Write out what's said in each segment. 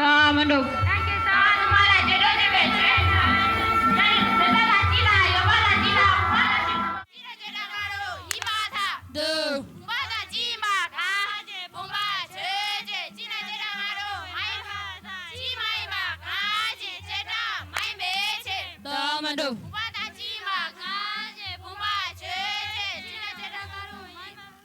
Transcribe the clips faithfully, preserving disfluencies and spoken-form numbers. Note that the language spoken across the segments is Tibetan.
ད་མ་འགྲོ། ད་མ་འགྲོ།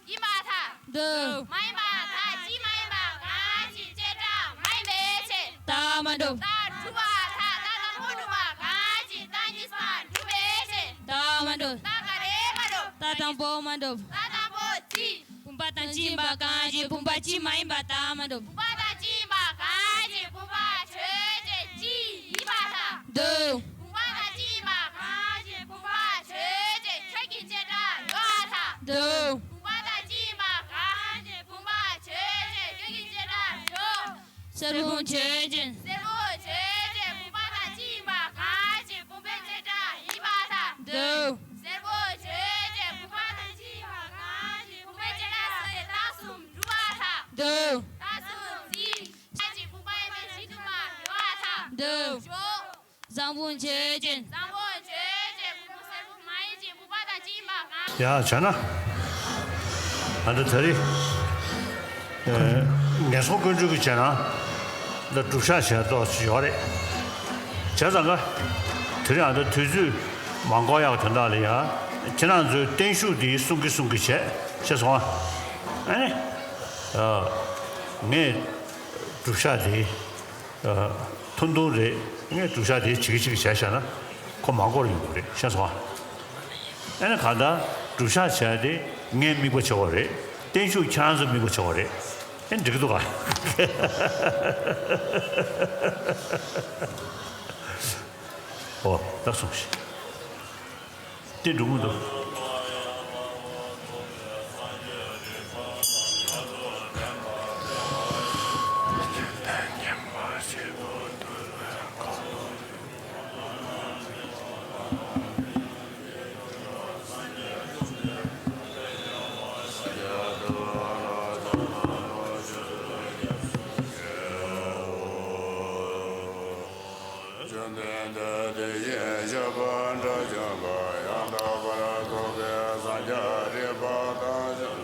ཡིན་པར་ཐལ། འདུག་མ་ཡིན་པར་ཐལ། གཅིག་མ་ཡིན་པ་གང་ཞིག་བྱེ་བྲག་མ་ཡིན་པའི་ཕྱིར། རྟགས་མ་གྲུབ། རྟགས་གྲུབ་པར་ཐལ། རྟགས་དང་པོ་གྲུབ་པ་གང་ཞིག་རྟགས་གཉིས་པ་གྲུབ་པའི་ཕྱིར། རྟགས་མ་གྲུབ། རྟགས་ག་རེ་མ་གྲུབ། རྟགས་དང་པོ་མ་གྲུབ། རྟགས་དང་པོ་གཅིག་བུམ་པ་དང་གཅིག་ཡིན་པ་གང་ཞིག་བུམ་པ་གཅིག་མ་ཡིན་པ་རྟགས་མ་གྲུབ། བུམ་པ་དང་གཅིག་ཡིན་པ་གང་ཞིག་བུམ་པ་ཆོས་ཅན་གཅིག་ཡིན་པར་ཐལ། འདུག་བུམ་པ་དང་གཅིག་ཡིན་པ་གང་ཞིག་བུམ་པ་ཆོས་ཅན་ཁྱོད་ཀྱི་བྱེ་བྲག་ཡོད་པར་ཐལ། འདུག་བུམ་པ་དང་གཅིག་ཡིན་པ་གང་ཞིག་བུམ་པ་ཆོས་ཅན་ཁྱོད་ཀྱི་བྱེ་བྲག་ཡོད། གསེར་བུམ་ཆོས་ཅན། གསེར་བུམ་ཆོས་ཅན་བུམ་པ་དང་གཅིག་ཡིན་པ་གང་ཞིག་བུམ་པའི་བྱེ་བྲག་ཡིན་པར་ཐལ། འདུག་གསེར་བུམ་ཆོས་ཅན་བུམ་པ་དང་གཅིག་ཡིན་པ་གང་ཞིག་བུམ་པའི་བྱེ་བྲག་ཟེར་ཏེ་རྟགས་གསུམ་གྲུབ་པར་ཐལ། འདུག་རྟགས་གསུམ་གཅིག་གང་ཞིག་བུམ་པ་ཡིན་པའི་གཞི་དུ་མ་ཡོད་པར་ཐལ། འདུག་བཟང་བུམ་ཆོས་ཅན། བཟང་བུམ་ཆོས་ཅན་བུམ་པ་གསེར་བུམ་མ་ཡིན་ཅིང་བུམ་པ་དང་གཅིག་ཡིན་པ་གང་། ཡ་བྱས་ན། ཨ་འདི་ད་རེས། ཨེ། ངན་སོང་ཀུན་འབྱུང་གི་བྱས་ན། འདི་སྒྲུབ་བྱ་བྱས་ཏོག་ཅིག་ཡོད་རེད། བྱས་ཙང་ཀ། དེ་རིང་ཨ་འདི་དུས་ཚོད་མ་འགོར་ཡག་དོན་དག་ལ་ཡ། ཁྱེད་རང་ཚོའི་བརྟན་བཞུགས་འདི་གསུང་གི་གསུང་གི་བྱས་བྱས་སོང་ཨ། ཨ་ནི། ཨ། ངས་སྒྲུབ་བྱ་འདི། ཐུང་ཐུང་རེད། ངས་སྒྲུབ་བྱ་དེ་བྱེད་ཀྱི་བྱེད་ཀྱི་བྱས་བཞག་ན་ཁོ་མ་འགོར་ཡོང་གི་རེད། ཤེས་སོང་ཨ། ཨ་ནི་གང་ལྟར་སྒྲུབ་བྱ་བྱས་དེ་ངས་དམིགས་པ་བྱེད་དགོས་རེད། བརྟན་བཞུགས་ཁྱེད་རང་ཚོ་དམིགས་པ་བྱེད་དགོས་རེད། ཨེ་འགྲིག་གི་འདུག་ག་ཨོ་ད་སོང་ཞིག་དེ་འགྲོ་གི་འདུག་བཅོམ་ལྡན་འདས་དེ་བཞིན་གཤེགས་པ་དགྲ་བཅོམ་པ་ཡང་དག་པར་རྫོགས་པའི་སངས་རྒྱས་རིག་པ་དང་བྱང་ཆུབ་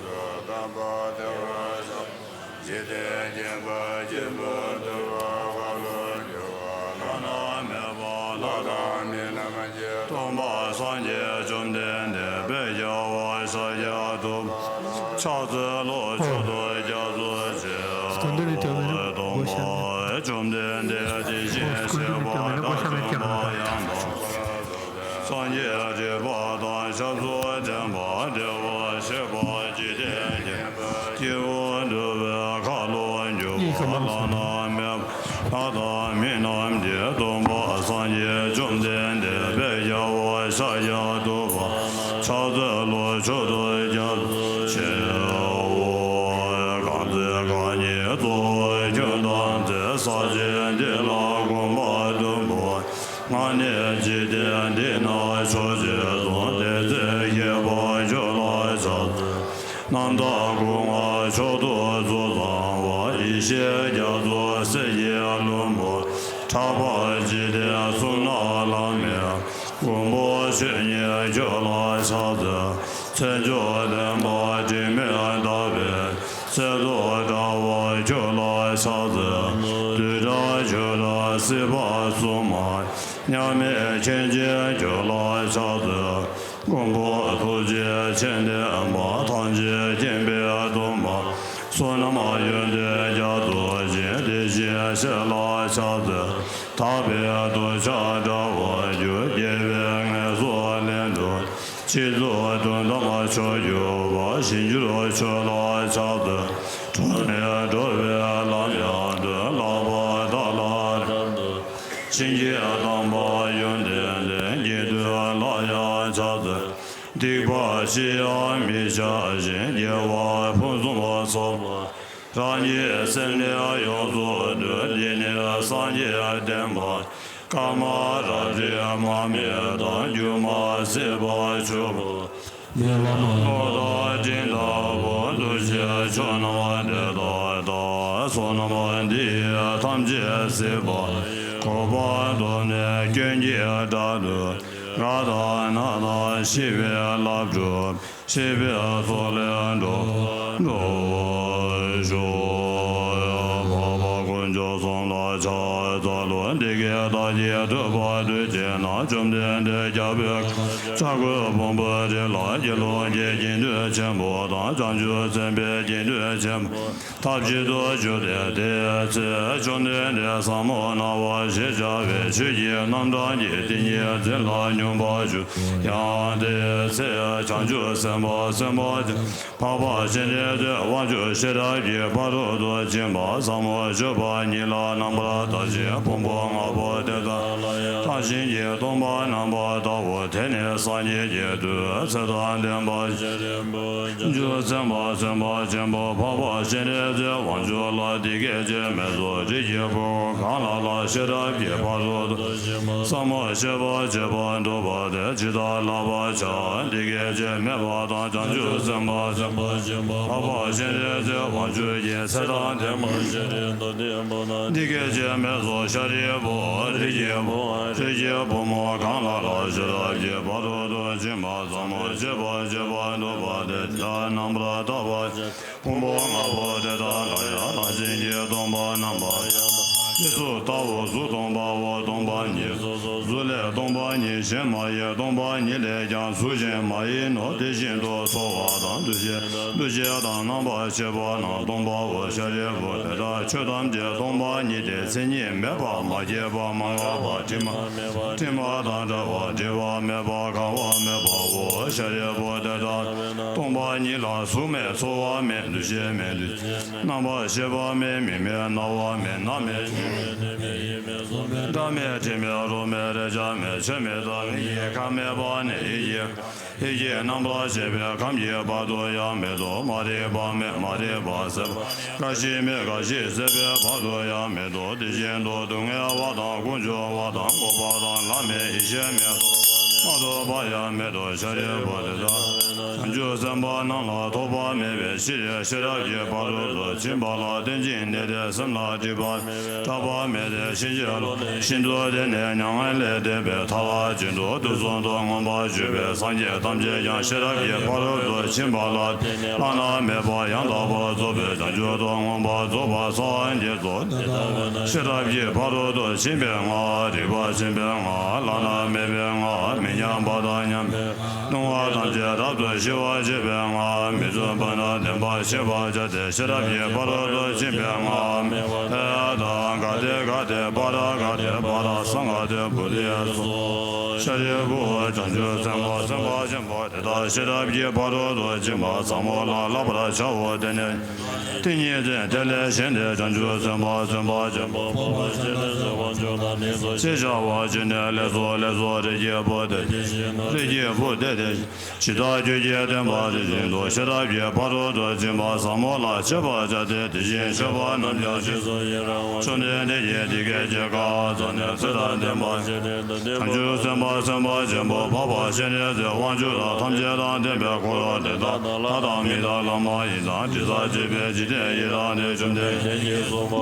སྟོན་པ་བདེ་བར་གཤེགས་པ་འཇིག་རྟེན་མཁྱེན་པ་སྐྱེས་བུ་འདུལ་བ་འཁོར་ལོ་སྒྱུར་བ་བླ་ན་མེད་པ་ལྷ་དང་མི་རྣམས་ཀྱི་སྟོན་པ་སངས་རྒྱས་བཅོམ་ལྡན་འདས་དཔལ་རྒྱལ་བ་ཤཱཀྱ་ཐུབ་པ་ཕྱག་འཚལ་ལོ། མཆོད་དོ་རྒྱ་མཚོ་ཆེ། སྟོན་པ་བཅོམ་ལྡན་འདས་དེ་བཞིན་གཤེགས་པ་དགྲ་བཅོམ་པ་ཡང་དག་པར་རྫོགས་པའི་སངས་རྒྱས་རིག་པ་དང་ཞབས་སུ་ལྡན་པ་བདེ་བར་གཤེགས་པ་འཇིག་རྟེན་མཁྱེན་པ་སྐྱེས་བུ་འདུལ་བའི་ཁ་ལོ་སྒྱུར་བ་བླ་ན་མེད་པ་ལྷ་དང་མི་རྣམས་ཀྱི་སྟོན་པ་སངས་རྒྱས་བཅོམ་ལྡན་འདས་དཔལ་རྒྱལ་བ་ཤཱཀྱ་ཐུབ་པ་ཕྱག་འཚལ་ལོ། མཆོད་དོ་རྒྱ་མཚོ་ཆེའོ། གང་ཚེ་རྐང་གཉིས་རྫོགས་པའི་ཁྱོན་བསྡམས་ཏེ། ས་གཞི་འདི་ལ་གོམ་པ་བདུན་པོ། ང་ནི་འཇིག་རྟེན་འདི་ན་ཕྱོགས་བཅུ་འཚོ། དེ་ཚེ་གཤེགས་པ་ཁྱོད་ལ་ཕྱག་འཚལ། རྣམ་དག་སྐུ་མངའ་མཆོག་ཏུ་རྫོགས་བཟང་པོ། ཡེ་ཤེས་རྒྱ་མཚོ་གསེར་གྱི་ལྷུན་པོ། ཕྲག་པ་འཇིག་རྟེན་གསུམ་ན་ལྷམ་མེ། མགོན་པོ་ ཆོས་ཉིད་ཁྱོད་ལ་ཕྱག་འཚལ། མཚན་མཆོག་ལྡན་པ་དྲི་མེད་ཟླ་བའི་ཚེ་རྫོགས་དྲ་བ་ཁྱོད་ལ་ཕྱག་འཚལ། བདུད་དགྲ་ཁྱོད་ལ་སྲིད་པ་སྲུང་མ་མཉམ་མེད་མཁྱེན་ཅན་ཁྱོད་ལ་ཕྱག་འཚལ། མགོན་པོ་ཐུགས་རྗེ་ཆེ་ལྡན་པ་ཐམས་ཅད་མཁྱེན་པའི་སྟོན་པ། བསོད་ནམས་ཡོན་ཏན་རྒྱ་མཚོ་ཆེ་དེ་བཞིན་གཤེགས་ལ་ཕྱག་འཚལ། དག་པའི་གདུལ་བྱ་དགྲ་བོ་རྒྱུ། དགེ་བའི་ངལ་གསོ་ལེན་དུ། སྤྱི་གཙུག་དོན་དམ་མཆོག་གྱུར་པ། ཞིང་བཅུར་མཆོད་ལ་ཕྱག་འཚལ། འགྲོ་མི་འགྲོ་བའི་ལམ་ཡང་སྟོན། ལག་པ་དག་ལ་བྱམས་བརྩེ། བྱིན་གྱིས་གཏམས་པ་ཡོན་ཏན་ལྡན། དགེ་འདུན་ལ་ཡང་ཕྱག་འཚལ། སྡིག་པ་ཅི་ཡང་མི་བྱ་ཞིང་། དགེ་བ་ཕུན་སུམ་ཚོགས་པ། རང་གི་སེམས་ནི་ཡོངས་སུ་འདུལ། འདི་ནི་སངས་རྒྱས་བསྟན་པ། ཀ་མ་ར་རི་མ་མི་དང་། སྒྱུ་མ་སྲིད་པ་ཆུ་བོ། མི་ལ་མ་ལོ་དང་སྤྲིན་ལྟ་བུ། འདུ་ཤེས་ཆོས་རྣམས་དེ་དག་དང་། བསོད་ནམས་འདི་ཡིས་ཐམས་ཅད་གཟིགས་པ། གོ་འཕང་ཐོབ་ནས་སྐྱོན་གྱི་དགྲ་འདུལ། ར་དང་ན་དང་ཞི་བའི་ལྷ་སྒྲུབ། ཤེས་པའི་མཚོ་ལས་འགྲོ་འགྲོ་བར་ཤོག། འཕགས་པ་དཀོན་མཆོག་གསུམ་ལ་ཕྱག་འཚལ་ལོ། འདི་སྐད་བདག་གིས་ཐོས་པ་དུས་གཅིག་ན། བཅོམ་ལྡན་འདས་རྒྱལ་པོའི་ཕྱག་གི་བུམ་པ་དེ་ལ་དགེ་སློང་གི་དགེ་འདུན་ཆེན་པོ་དང་། བྱང་ཆུབ་སེམས་དཔའི་དགེ་འདུན་ཆེན་པོ་ཐབས་ཅིག་ཏུ་གྱུར་ཏེ། དེའི་ཚེ་བཅོམ་ལྡན་འདས་ཟབ་མོ་སྣང་བ་ཞེས་བྱ་བའི་ཆོས་ཀྱི་རྣམ་གྲངས་ཀྱི་ཏིང་ངེ་འཛིན་ལ་སྙོམས་པར་ཞུགས། ཡང་དེའི་ཚེ་བྱང་ཆུབ་སེམས་དཔའ་སེམས་དཔའ་ཆེན་འཕགས་པ་སྤྱན་རས་གཟིགས་དབང་ཕྱུག་ཤེས་རབ་ཀྱི་ཕ་རོལ་ཏུ་ཕྱིན་པ་ཟབ་མོ་སྤྱོད་པ་ཉིད་ལ་རྣམ་པར་ལྟ་ཞིང་ཕུང་པོ་ལྔ་པོ་དེ་དག་ལ་ཡང་བརྟགས་ཤིང་གི་སྟོང་པ་རྣམ་པར་བལྟའོ། དེ་ནས་སངས་རྒྱས་ཀྱི་མཐུས་ཚེ་དང་ལྡན་པ་ཤཱ་རིའི་བུ། བྱང་ཆུབ་སེམས་དཔའ་སེམས་དཔའ་ཆེན་པོ་འཕགས་པ་སྤྱན་རས་གཟིགས་དབང་ཕྱུག་ལ་འདི་སྐད་ཅེས་སྨྲས་སོ། རིགས་ཀྱི་བུ་གང་ལ་ལ་ཤེས་རབ་ཀྱི་ཕ་རོལ་ཏུ་ཕྱིན་པ་ཟབ་མོ་སྤྱོད་པ་སྤྱད་པར་འདོད་པ་དེས་ཇི་ལྟར་བསླབ་པར་བྱ། འདི་སྐད་ཅེས་སྨྲས་པ་དང་། བྱང་ཆུབ་སེམས་དཔའ་སེམས་དཔའ་ཆེན་པོ་འཕགས་པ་སྤྱན་རས་གཟིགས་དབང་ཕྱུག་གིས་ཚེ་དང་ལྡན་པ་ཤཱ་རིའི་བུ་དེ་ལ་འདི་སྐད་ཅེས་སྨྲས་སོ། ཤཱ་རིའི་བུ། རིགས་ཀྱི་བུ། རིགས་ཀྱི་བུ་མོ་གང་ལ་ལ་ཤེས་རབ་ཀྱི་ཕ་རོལ་ཏུ་ཕྱིན་པ་ཟབ་མོ་སྤྱོད་པ་སྤྱད་པར་འདོད་པ་དེས་ཇི་ལྟར་རྣམ་པར་བལྟ་བར་བྱ། ཕུང་པོ་ལྔ་པོ་དེ་དག་ལ་ཡང་བརྟགས་ཤིང་གི་སྟོང་པ་རྣམ་པར་ཡང་དག་གཟུགས་སུ་ལྟའོ། གཟུགས་སྟོང་པའོ། སྟོང་པ་ཉིད་གཟུགས་སོ། གཟུགས་ལས་སྟོང་པ་ཉིད་གཞན་མ་ཡིན། སྟོང་པ་ཉིད་ལས་ཀྱང་གཟུགས་གཞན་མ་ཡིན་ནོ། དེ་བཞིན་དུ་ཚོར་བ་དང་། འདུ་ཤེས་དང་། འདུ་བྱེད་དང་། རྣམ་པར་ཤེས་པ་རྣམས་སྟོང་པའོ། ཤཱ་རིའི་བུ་དེ་ལྟར་ཆོས་ཐམས་ཅད་སྟོང་པ་ཉིད་དེ། མཚན་ཉིད་མེད་པ། མ་སྐྱེས་པ། མ་འགགས་པ། དྲི་མ་མེད་པ། དྲི་མ་དང་བྲལ་བ། བྲི་བ་མེད་པ། གང་བ་མེད་པའོ། ཤཱ་རིའི་བུ་དེ་ལྟར་སྟོང་པ་ཉིད་ལ་གཟུགས་མེད། ཚོར་བ་མེད། འདུ་ཤེས་མེད། འདུ་རྣམ་པར་ཤེས་པ་མེད། མིག་མེད། རྣ་བ་མེད། སྣ་མེད། ཆུ་མེད། སྒྲ་མེད། དྲི་མེད། རོ་མེད། རེག་བྱ་མེད། ཆོས་མེད་དང་། མིག་གི་ཁམས་མེད་པ་ནས་ཡིད་ཀྱི་ཡིད་ཀྱི་རྣམ་པར་ཤེས་པའི་ཁམས་ཀྱི་བར་དུ་ཡང་མེད་དོ། མ་རིག་པ་མེད། མ་རིག་པ་ཟད་པ། རྒ་ཤི་མེད། རྒ་ཤི་ཟད་པའི་བར་དུ་ཡང་མེད་དོ། དེ་བཞིན་དུ་སྡུག་བསྔལ་བ་དང་ཀུན་འབྱུང་བ་དང་འགོག་པ་དང་ལམ་མེད། ཡེ་ཤེས་མེད། མ་ཐོབ་པ་ཡང་མེད་དོ། ཤཱ་རིའི་བུ་དེ་ལྟར་བྱང་ཆུབ་སེམས་དཔའ་རྣམས་ལ་ཐོབ་པ་མེད་པའི་ཕྱིར། ཤེས་རབ་ཀྱི་ཕ་རོལ་ཏུ་ཕྱིན་པ་ལ་བརྟེན་ཅིང་གནས་ཏེ། སེམས་ལ་སྒྲིབ་པ་སྐྲག་པ་མེད་དེ། ཕྱིན་ཅི་ལོག་ནས་ཤིན་ཏུ་འདས་ནས་མྱ་ངན་ལས་འདས་པའི་ཐར་པ་ཅན་དུ་དུས་གསུམ་དུ་མངོན་པར་གྱུར་པའི་སངས་རྒྱས་ཐམས་ཅད་ཀྱང་ཤེས་རབ་ཀྱི་ཕ་རོལ་ཏུ་ཕྱིན་པ་ལ་བརྟེན་ནས་བླ་ན་མེད་པ་ཡང་དག་པར་རྫོགས་པའི་བྱང་ཆུབ་ཏུ་མངོན་པར་རྫོགས་པར་སངས་རྒྱས་སོ། དེ་ལྟ་བས་ན་ཤེས་རབ་ཀྱི་ཕ་རོལ་ཏུ་ཕྱིན་པའི་སྔགས། རིག་པ་ཆེན་པོའི་སྔགས། བླ་ན་མེད་པའི་སྔགས། མི་མཉམ་པ་དང་མཉམ་པའི་སྣང་བ་ཐམས་ཅད་རབ་ཏུ་ཞི་བར་བྱེད་པའི་སྔགས། མི་རྫུན་པ་དང་ལྡན་པར་ཤེས་པར་བྱ་སྟེ། ཤེས་རབ་ཀྱི་ཕ་རོལ་ཏུ་ཕྱིན་པའི་སྔགས། དེ་དག་ག་ཏེ་ག་ཏེ་པཱ་ར་ག་ཏེ་པཱ་ར་སཾ་ག་ཏེ་བོ་དྷི་སྭཱ་ཧཱ། ཤཱ་རིའི་བུ། བྱང་ཆུབ་སེམས་དཔའ་སེམས་དཔའ་ཆེན་པོ་དེ་དག་ཤེས་རབ་ཀྱི་ཕ་རོལ་ཏུ་ཕྱིན་པ་ཟབ་མོ་ལ་བསླབ་པར་བྱའོ། དེ་ནས་ཏིང་ངེ་འཛིན་དེ་ལས་བཞེངས་ཏེ། བྱང་ཆུབ་སེམས་དཔའ་སེམས་དཔའ་ཆེན་པོ་འཕགས་པ་སྤྱན་རས་གཟིགས་དབང་ཕྱུག་ལ་ནི་ཞེས་བྱ་བ་བྱས་ནས། ལེགས་སོ་ལེགས་སོ། རིགས་ཀྱི་བུ་དེ་དེ་བཞིན་ནོ། རིགས་ཀྱི་བུ་དེ་དེ་ཇི་ལྟར་ཁྱོད་ཀྱིས་བསྟན་པ་དེ་བཞིན་དུ་ཤེས་རབ་ཀྱི་ཕ་རོལ་ཏུ་ཕྱིན་པ་ཟབ་མོ་ལ་སྤྱད་པར་བྱ་སྟེ། དེ་བཞིན་གཤེགས་པ་རྣམས་ཀྱང་ཞེས་སུ་ཡི་རང་ངོ་། བཅོམ་ལྡན་འདས་ཀྱིས་འདི་སྐད་ཅེས་བཀའ་སྩལ་ནས། ཚེ་དང་ལྡན་པ་བྱང་ཆུབ་སེམས་དཔའ་སེམས་དཔའ་ཆེན་པོ་འཕགས་པ་སྤྱན་རས་གཟིགས་དབང་ཕྱུག་དང་། ཐམས་ཅད་དང་ལྡན་པའི་འཁོར་དེ་དག་ལྷ་དང་མི་དང་ལྷ་མ་ཡིན་དང་། དྲི་ཟར་བཅས་པའི་འཇིག་རྟེན་ཡི་དྭགས་ནི། བཅོམ་ལྡན་འདས་ཀྱིས་གསུངས་པ་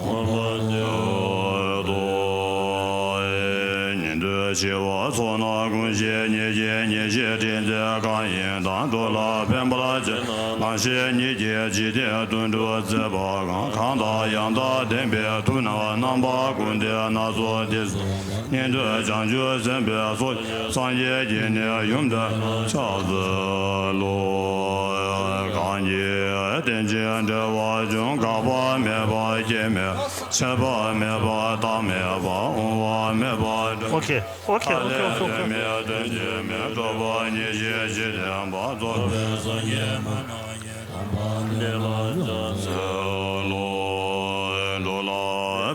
མངོན་པར་མྱུར་དུ། ཉན་ཐོས་ཆེ་བ་ཚོགས་རྣམས་ཀུན་ཞི་བརྙེས། ཞེས་དྲིན་ཅན་གང་ཡིན་དང་། འགྲོ་ལ་ཕན་པར་བྱེད་ནས་ལམ་ཤེས་ཉིད་ཀྱི་འཇིག་རྟེན་དོན་སྒྲུབ་མཛད་པ་གང་། གང་དང་ཡང་དག་ལྡན་པའི་ཐུགས་རྣམས་རྣམ་པ་ཀུན་ཏུ་སྣ་ཚོགས་དེ་ཚོ་ཉིད་དུ་བྱང་ཆུབ་སེམས་དཔའི་ཚོགས་ཀྱིས་སངས་རྒྱས་ཀྱི་ནི་ཡུམ་དུ་ཕྱག་འཚལ་ལོ། གང་གིས་རྟེན་ཅིང་འབྲེལ་བར་འབྱུང་། འགག་པ་མེད་པ་སྐྱེ་མེད་པ། ཆད་པ་མེད་པ་རྟག་མེད་པ། འོང་བ་མེད་པ་འགྲོ་ཨོ་ཁེ། ཨོ་ཁེ། ཨོ་ཁེ། ཨོ་ཁེ། ཨོ་ཁེ། མེད་དོན་གྱི་མེད། གྲོགས་པོ་ཉིད་ཀྱི་འཇིག་རྟེན་པ། རྫོགས་པའི་སངས་རྒྱས་མ་ནམ་ཡང་། དམ་པ་འདི་ལ་ཕྱག་འཚལ་ལོ། འགྲོ་ལ་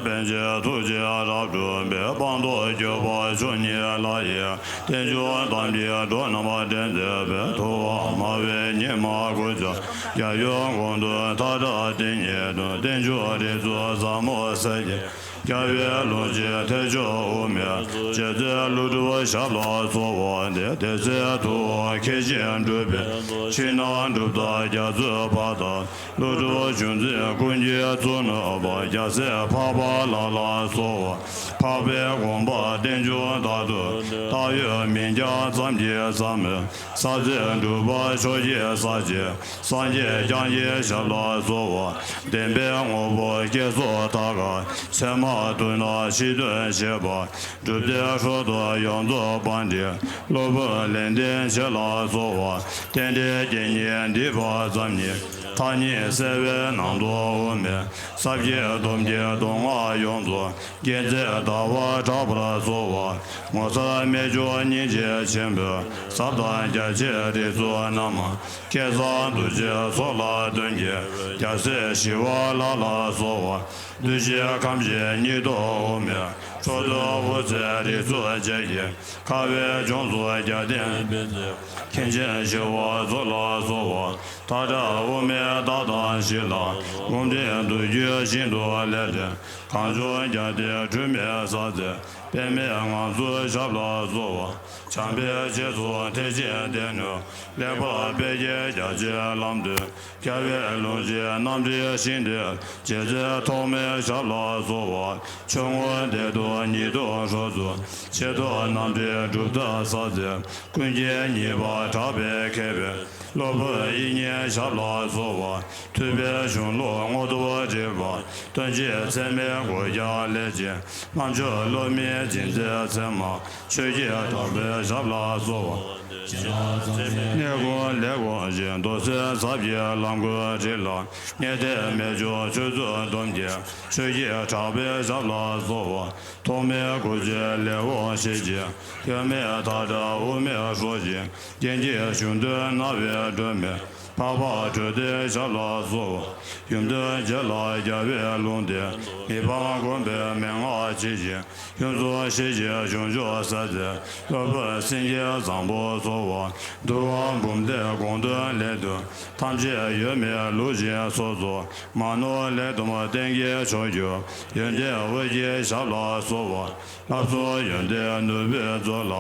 ཕན་ཕྱིར་ཐུགས་རྗེས་རབ་སྒྲུབ་པའི། སྤངས་རྟོགས་གྱུར་པ་ཆོས་ཉིད་ལ་ཡི། རྟེན་འབྱུང་དམ་པའི་གྲོགས་རྣམས་དྲན་མཛད་པའི། ཐུབ་པ་སྨྲ་བའི་ཉི་མ་སྐུ་ཕྱྭ་རྒྱལ་བའི་དགོངས་དོན་མཐའ་བྲལ་དེ་ཉིད་དུ། རྟེན་འབྱུང་རིགས་དྲུག་ཟབ་མོ་གསལ་བྱེད། རྒྱལ་བའི་ལུང་བཞིན་ཐེག་མཆོག་དབུ་མའི་རྗེ་བཙུན་ཀླུ་སྒྲུབ་ཞབས་ལ་གསོལ་བ་འདེབས། དེ་ཚེ་ཐུགས་མཁས་ཤིང་གྲུབ་པའི་ཕྱིར་ན། གྲུབ་རྟགས་རྒྱ་མཚོའི་ཕ་དང་ཀླུ་སྒྲུབ་ཆུ་འཛིན་ཀུན་གྱིས་བརྩོན་ནུས་པ། རྒྱལ་སྲས་འཕགས་པ་ལྷ་ལ་གསོལ་བ། འཕགས་པའི་དགོངས་པ་རྟེན་འབྱུང་མཐར་ཐུག་བཏགས་ཡོད་མིང་རྐྱང་ཙམ་གྱིས་བརྩམས་མེད། ས་བཅད་འགྲུབ་པ་ཕྱོགས་བཞིར་གསལ་བྱེད། སངས་རྒྱས་བསྐྱངས་ཀྱི་ཞབས་ལ་གསོལ་བ། བདེན་པའི་དངོས་པོ་སྐྱེ་ཚུལ་དག་ག་ཚད་མ་མཐུན་ན་ཕྱི་དོན་ཤེས་པ། གྲུབ་མཐའི་སྲོལ་གཏོད་ཡོངས་རྫོགས་པ་འདི། སློབ་དཔོན་ལེགས་ལྡན་འབྱེད་ལ་གསོལ་བ། རྟེན་འབྲེལ་རྒྱན་གཉིས་འདྲིས་པ་ཙམ་ཉིད། མཐའ་གཉིས་བསལ་བའི་ནང་དུ་དབུ་མའི་ས་བརྒྱད་སྡོམ་གྱི་མདོ་སྔགས་ཡོངས་རྫོགས། རྒྱན་ཆ་དག་པ་བྲབ་པར་གསོལ་བ། ངོ་མཚར་རྨད་བྱུང་སྙིང་རྗེ་ཆེན་པོའི། ཟབ་དང་རྒྱ་ཆེའི་རིགས་ཚོགས་རྣམས། བསྐལ་བཟང་གདུལ་བྱའི་ཚོགས་ལ་དོན་གྱི། རྒྱལ་སྲས་ཞི་བ་ལྷ་ལ་གསོལ་བ། འདུ་ཤེས་ཁམས་བཞི་ཉིད་དུ་དབུ་མའི། འཕྲོ་མཐུད་དབུ་རྩེའི་རིགས་ཚོགས་བཅས་ཀྱི། ཁ་བའི་ལྗོངས་སུ་རྒྱལ་བསྟན་པའི་ཚེ། མཁན་ཆེན་ཞི་བ་འཚོ་ལ་གསོལ་བ། མཐའ་བྲལ་དབུ་མའི་བདག་དང་བཞི་ལ། ལུང་བསྟན་མདོ་རྒྱུད་ཤིན་ཏུ་ལེགས་ལྡན། གངས་ལྗོངས་རྒྱལ་བསྟན་དྲི་མེད་ས་འཛིན། པདྨའི་ངང་ཚུལ་ཞབས་ལ་གསོལ་བ། བྱམས་པའི་རྗེས་སུ་ཐེག་ཆེན་སྡེ་སྣོད། ལེགས་པར་སྤེལ་གྱིས་རྒྱ་ཆེའི་ལམ་སྟོན། རྒྱལ་བའི་ལུང་བཞིན་རྣམ་འདྲེན་ཞིང་དེར། རྗེ་བཙུན་ཐོགས་མེད་ཞབས་ལ་གསོལ་བ། ཆོས་མངོན་བདེ་སྟོང་ཉིད་དུ་རྫོགས་སུ། ཆེ་མཐོང་རྣམ་འདྲེན་གྲུབ་མཐའ་ས་འཛིན། ཀུན་མཁྱེན་གཉིས་པ་གྲགས་པའི་མཁས་པའི། སློབ་དཔོན་དབྱིག་གཉེན་ཞབས་ལ་གསོལ་བ། ཐུབ་པའི་གཞུང་ལུགས་ངོ་ཐུབ་འགྲེལ་པ། དོན་གཅིག་ཚད་མའི་སྒོ་རྒྱག་ལས་ཅན། རྣམ་དཔྱོད་སློབ་མའི་སྦྱིན་སྲེག་ཚད་མ། ཆོས་ཀྱི་དམ་པའི་ཞབས་ལ་གསོལ་བ། གནས་ཀུན་ལས་གོང་བཞིན་མདོ་སྲིད་ཟབ་ཀྱི་ལམ་ཀུན་དྲིལ་ལ། ངེས་གཏན་མེད་འབྱུང་ཆོས་ཚུལ་སྡོམ་གྱི། ཆོས་ཀྱི་གྲགས་པའི་ཞབས་ལ་གསོལ་བ། ཐོགས་མེད་སྐུ་ཚེའི་ལེའུ་ཤེས་ཀྱི། དབྱེར་མེད་མཐའ་བྲལ་དབུ་མའི་སྲོག་ཤིང་། རྒྱན་གྱི་གཞུང་དོན་རྣ་བས་སྒྲོན་མེ། འཕགས་པ་སྤྲུལ་ཏེ་ཞབས་ལ་གསོལ་བ། ཡུམ་དོན་རྗེ་ལ་རྒྱལ་བའི་ལུང་བསྟན། མི་ཕམ་མགོན་པོའི་མན་ངག་ཇི་བཞིན། ཡུམ་གསུང་ཤེས་བཞིན་བྱང་ཆུབ་སེམས་མཛད། སློབ་དཔོན་སེང་གེ་བཟང་པོ་གསོལ་བ། འདུལ་བ་འབུམ་སྡེའི་དགོངས་དོན་ལས་བཏུས། ཐམས་ཅད་ཡོད་མེད་ལུགས་བཞིན་སོ་སོར། མ་ནོར་ལས་བསྡོམས་གཏན་གྱི་མཆོག་གྱུར། ཡོན་ཏན་དབུས་ཀྱི་ཞབས་ལ་གསོལ་བ། བསླབ་གསུམ་ཡོན་ཏན་ནོར་བུའི་མཛོད་ལ།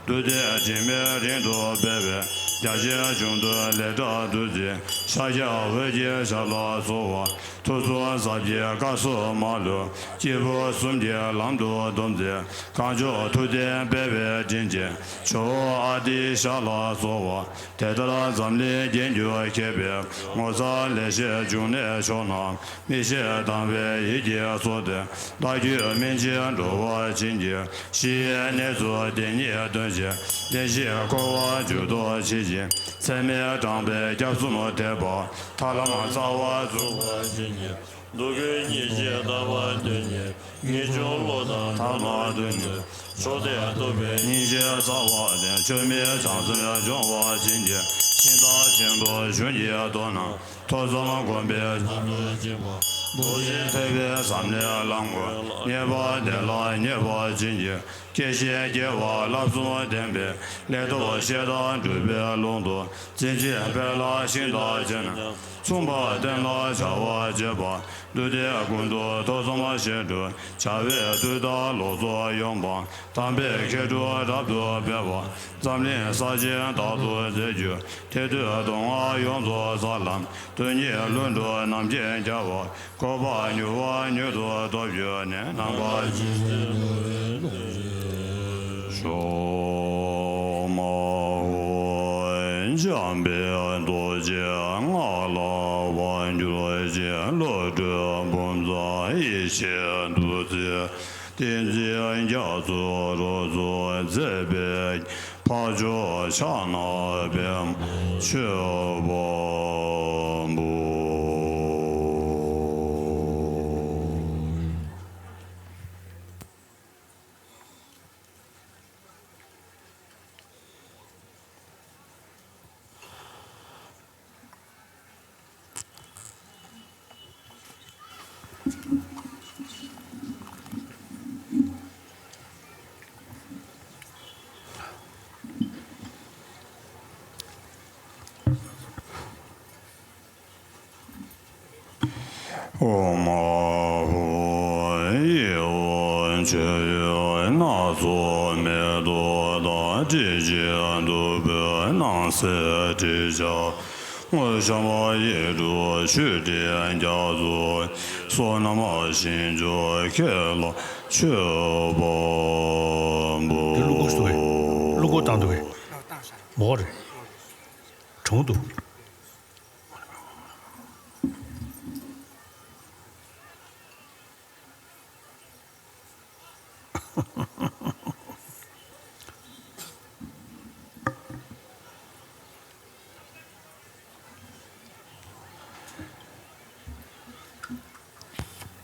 བདུད་སྡེ་དྲི་མས་རིང་དུ་སྤེལ་བའི། རྒྱ་ཆེན་གཞུང་དོན་ལས་གྲགས་བདུད་རྩིའི། ཤཱཀྱ་འོད་ཀྱི་ཞབས་ལ་གསོལ་བ། ཐུགས་གསུམ་ཟབ་རྒྱས་བཀའ་སྲུང་མ་ལུས། སྐྱེས་བུ་གསུམ་གྱི་ལམ་དུ་སྡོམ་མཛད། གངས་ལྗོངས་ཐུབ་བསྟན་སྤེལ་བའི་དྲིན་ཅན། ཇོ་བོ་ཨ་ཏིའི་ཞབས་ལ་གསོལ་བ། དེ་ལྟར་འཛམ་གླིང་རྒྱན་གྱུར་མཁས་པའི། ངོ་མཚར་ལེགས་བཤད་འབྱུང་གནས་མཆོག་རྣམས། མིག་ཤེས་དང་བའི་ཡིད་ཀྱིས་གསོལ་ཏེ། བདག་རྒྱུད་སྨིན་ཅིང་འགྲོ་བ་ཅན་གྱི། གཞི་ཡི་གནས་ཚུལ་དེ་ཉིད་སྟོན་ཅིང་། བདེན་བཞིའི་འཁོར་བ་འཇུག་ལྡོག་ཕྱིར་ཕྱིན། ཚད་མས་དྲངས་པའི་སྐྱབས་གསུམ་ཐེག་པ། ཐར་ལམ་རྩ་བ་རྫོགས་པ་ཅན་གྱི། འདུལ་དགོས་ཉིད་ཀྱི་ལྟ་བ་དོན་གཉེར། ངེས་འབྱུང་བློ་དང་ཐ་མ་དོན་གཉེར། མཆོག་ལྡན་རྟོགས་པའི་སྙིང་རྗེའི་རྩ་བ་སྟེ། བཅོས་མིན་བྱང་སེམས་སྦྱོང་བ་ཅན་གྱི། ཤིང་རྟ་ཆེན་པོ་གཞུང་གི་མདོ་རྣམས། ཐོས་བསམ་སྒོམ་པའི་ལམ་དུ་བྱེད་པ། རྡོ་རྗེ་ཐེག་པའི་ཟབ་གནད་ལམ་ངོ་། ངེས་པ་དེ་ལ་ངེས་པ་ཅན་གྱི། སྐྱེ་ཤི་སྐྱེ་བ་བསླབ་གསུམ་ལྡན་པའི། ལས་རྟོག་ཤེས་དང་སྒྲུབ་པའི་ཀློང་དུ། འཛིན་ཅིང་འཕེལ་ལ་ཤིང་རྟ་ཆེ་ན། མཚུངས་པ་བསྟན་ལ་བྱ་བ་བྱེད་པ། བདུད་སྡེ་ཀུན་སྡུད་ཐོས་བསམ་བཞིན་དུ། བྱ་བའི་དུས་དང་ལོ་ཚོད་ཡོངས་སྤངས། དམ་པའི་མཁས་གྲུབ་རབ་ཏུ་སྤེལ་བ། འཛམ་གླིང་ས་ཆེན་དག་ཏུ་མཛད་རྒྱུ། དེ་དུས་མདོ་སྔགས་ཡོངས་རྫོགས་ས་ལམ། དོན་གཉིས་ལྷུན་གྲུབ་རྣམ་མཁྱེན་རྒྱལ་བ། གོ་འཕང་མྱུར་བ་མྱུར་དུ་ཐོབ་གྱུར་ནས། ནམ་མཁའ་ཇི་སྲིད་འགྲོ་བའི་ལུགས་བཞིན། ཤོ་མ་ཧོ། བྱམས་པའི་རྡོ་རྗེ་ངག་བླ་དབང་གྱུར་ཅིག་བློ་གྲོས་འབུམ་ཚོགས་ཡེ་ཤེས་བདུད་རྩིའི་ཏིང་འཛིན་རྒྱ་མཚོ་རོ་ཚོ་མཛད་པའི་འཕགས་མཆོག་ཕྱག་ན་པདྨོ་ཆོས་དབང་པོ། ཨོཾ་ཨཱཿཧཱུྃ། ཡེ་ཧོ། མཆོད་ཡོན་སྣ་ཚོགས་མེ་ཏོག་དང་། དྲི་ཆུས་བདུག་སྤོས་སྣང་གསལ་དྲི་ཆབ། དངུལ་ཞལ་མ་ཡིག་དྲུག་མཆོད་སྤྲིན་རྒྱ་མཚོ། བསོད་ནམས་ཞིང་མཆོག་ཁྱེད་ལ་མཆོད་པ་འབུལ། དེ་བླུག་དགོས་སུ་བས། བླུག་དགོས་བཏང་འདུག་བས། མོ་རེད། གྲོང་འདུག་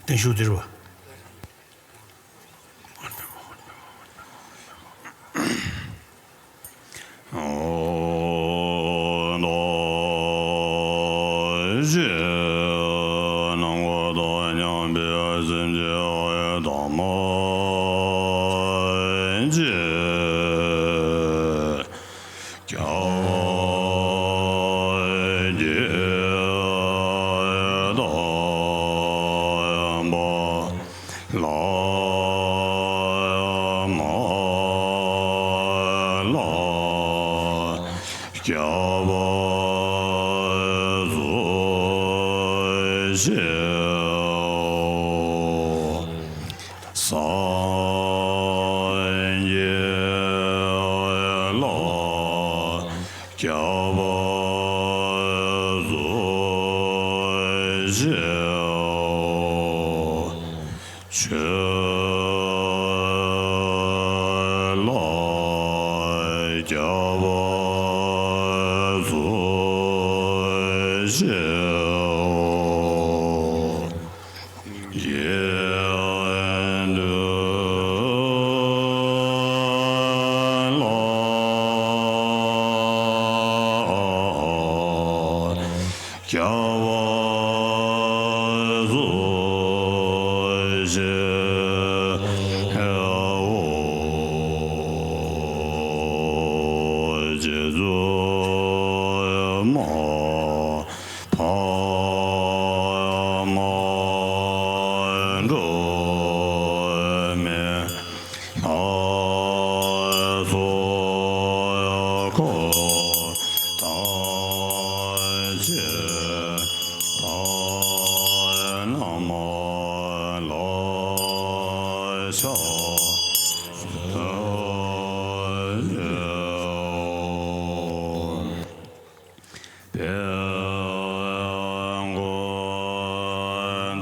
བརྟན་བཞུགས་འདིར་བ། ལྷ་མ་ལ་སྐྱབས་སུ་མཆིའོ། སངས་རྒྱས་ལ་སྐྱབས་སུ་མཆིའོ། ཆོས་ལ་སྐྱབས་སུ་མཆིའོ། དགེ་འདུན་ལ་སྐྱབས་སུ་མཆིའོ། རྗེ་བཙུན་མ་འཕགས་མ་སྒྲོལ་མའི་ལྷ་ཚོགས་འཁོར་དང་བཅས་པ་རྣམས་ལ་ཕྱག་འཚལ་ལོ། དཔལ་མགོན་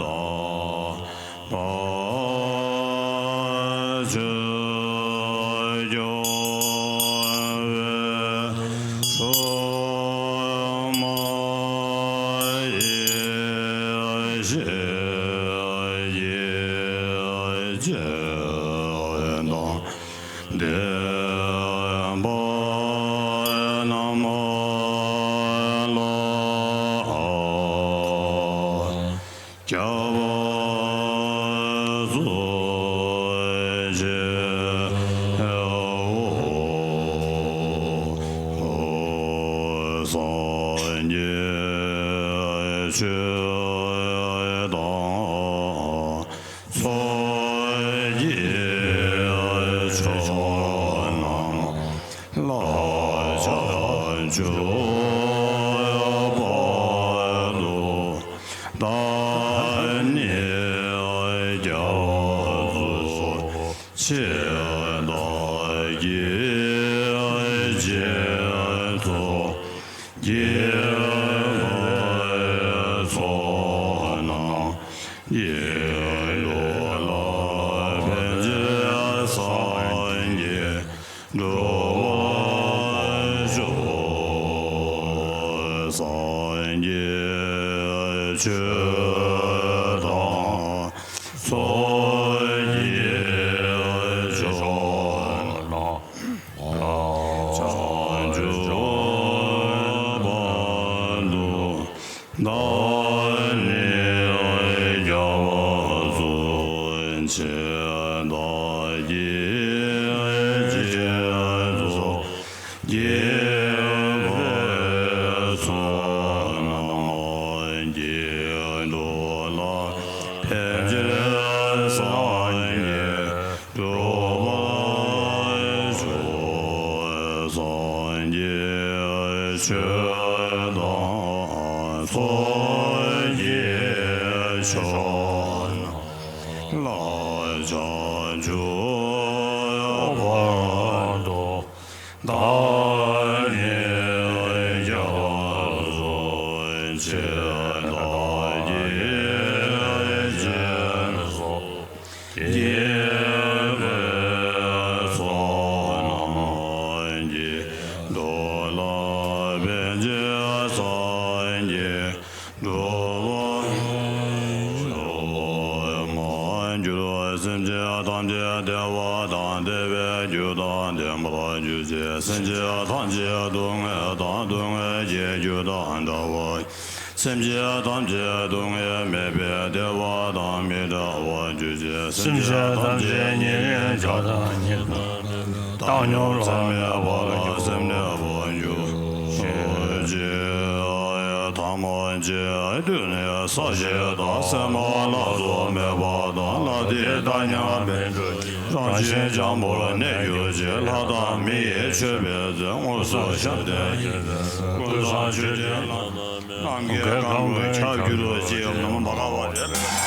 དམ་པ་ཆོས་སྐྱོང་བའི་སྲུང་མ་ཡེ་ཤེས་ཀྱི་སྤྱན་དང་ལྡན་པ་རྣམས་ལ་སྐྱབས་སུ་མཆིའོ། སངས་རྒྱས་ཆོས་དང་ཚོགས་ཀྱི་མཆོག་རྣམས་ལ་བྱང་ཆུབ་བར་དུ་བདག་ནི་སྐྱབས་སུ་མཆི། བདག་གིས་རྗེས་སུ་ ཚོགས་ཀྱི་མཆོག་ལ། བྱང་ཆུབ་བར་དུ་བདག་ནི་སྐྱབས་སུ་མཆི། བདག་གིས་སྦྱིན་སོགས་བགྱིས་པའི་བསོད་ནམས་ཀྱིས། འགྲོ་ལ་ཕན་ཕྱིར་སངས་རྒྱས་འགྲུབ་པར་ཤོག། སངས་རྒྱས་ཆོས་དང་ཚོགས་ཀྱི་མཆོག་ལ། བྱང་ཆུབ་བར་དུ་བདག་ནི་སྐྱབས་སུ་མཆི། བདག་གིས་སྦྱིན་སོགས་བགྱིས་པའི་བསོད་ནམས་ཀྱིས། འགྲོ་ལ་ཕན་ཕྱིར་སངས་རྒྱས་འགྲུབ་པར་ཤོག། སེམས་ཅན་ཐམས་ཅད་བདེ་བ་དང་བདེ་བའི་རྒྱུ་དང་ལྡན་པར་གྱུར་ཅིག། སེམས་ཅན་ཐམས་ཅད་སྡུག་བསྔལ་དང་སྡུག་བསྔལ་གྱི་རྒྱུ་དང་བྲལ་བ། སེམས་ཅན་ཐམས་ཅད་སྡུག་བསྔལ་མེད་པའི་བདེ་བ་དང་མི་འབྲལ་བར་གྱུར་ཅིག། སེམས་ཅན་ཐམས་ཅད་ཉེ་རིང་བྱ་དང་ཉེ་དང་བཏང་སྙོམས་ལ་མེད་པར་སེམས་གནས་པར་གྱུར་ཅིག། ཐ་མ་ཅིག། དུས་ནི་ས་གཞི་དང་སྲན་མ་ལ་སོགས་མེད་པ་དང་། ལྷ་དེ་དག་མཉམ་པའི་འགྲོ་རང་བཞིན་འཇམ་པོར་གནས་གྱུར་ཅིག། ལྷ་དང་མི་ཡི་མཆོད་པའི་ཚུལ། དངོས་སུ་ཞབས་བརྟན་ཀུན་བཟང་མཆོད་སྤྲིན་ལྷ་དང་མི། ནམ་མཁའི་ཁམས་ཀུན་ཁྱབ་གྱུར་ཅིག། ནམ་མཁའ་བ་རེ།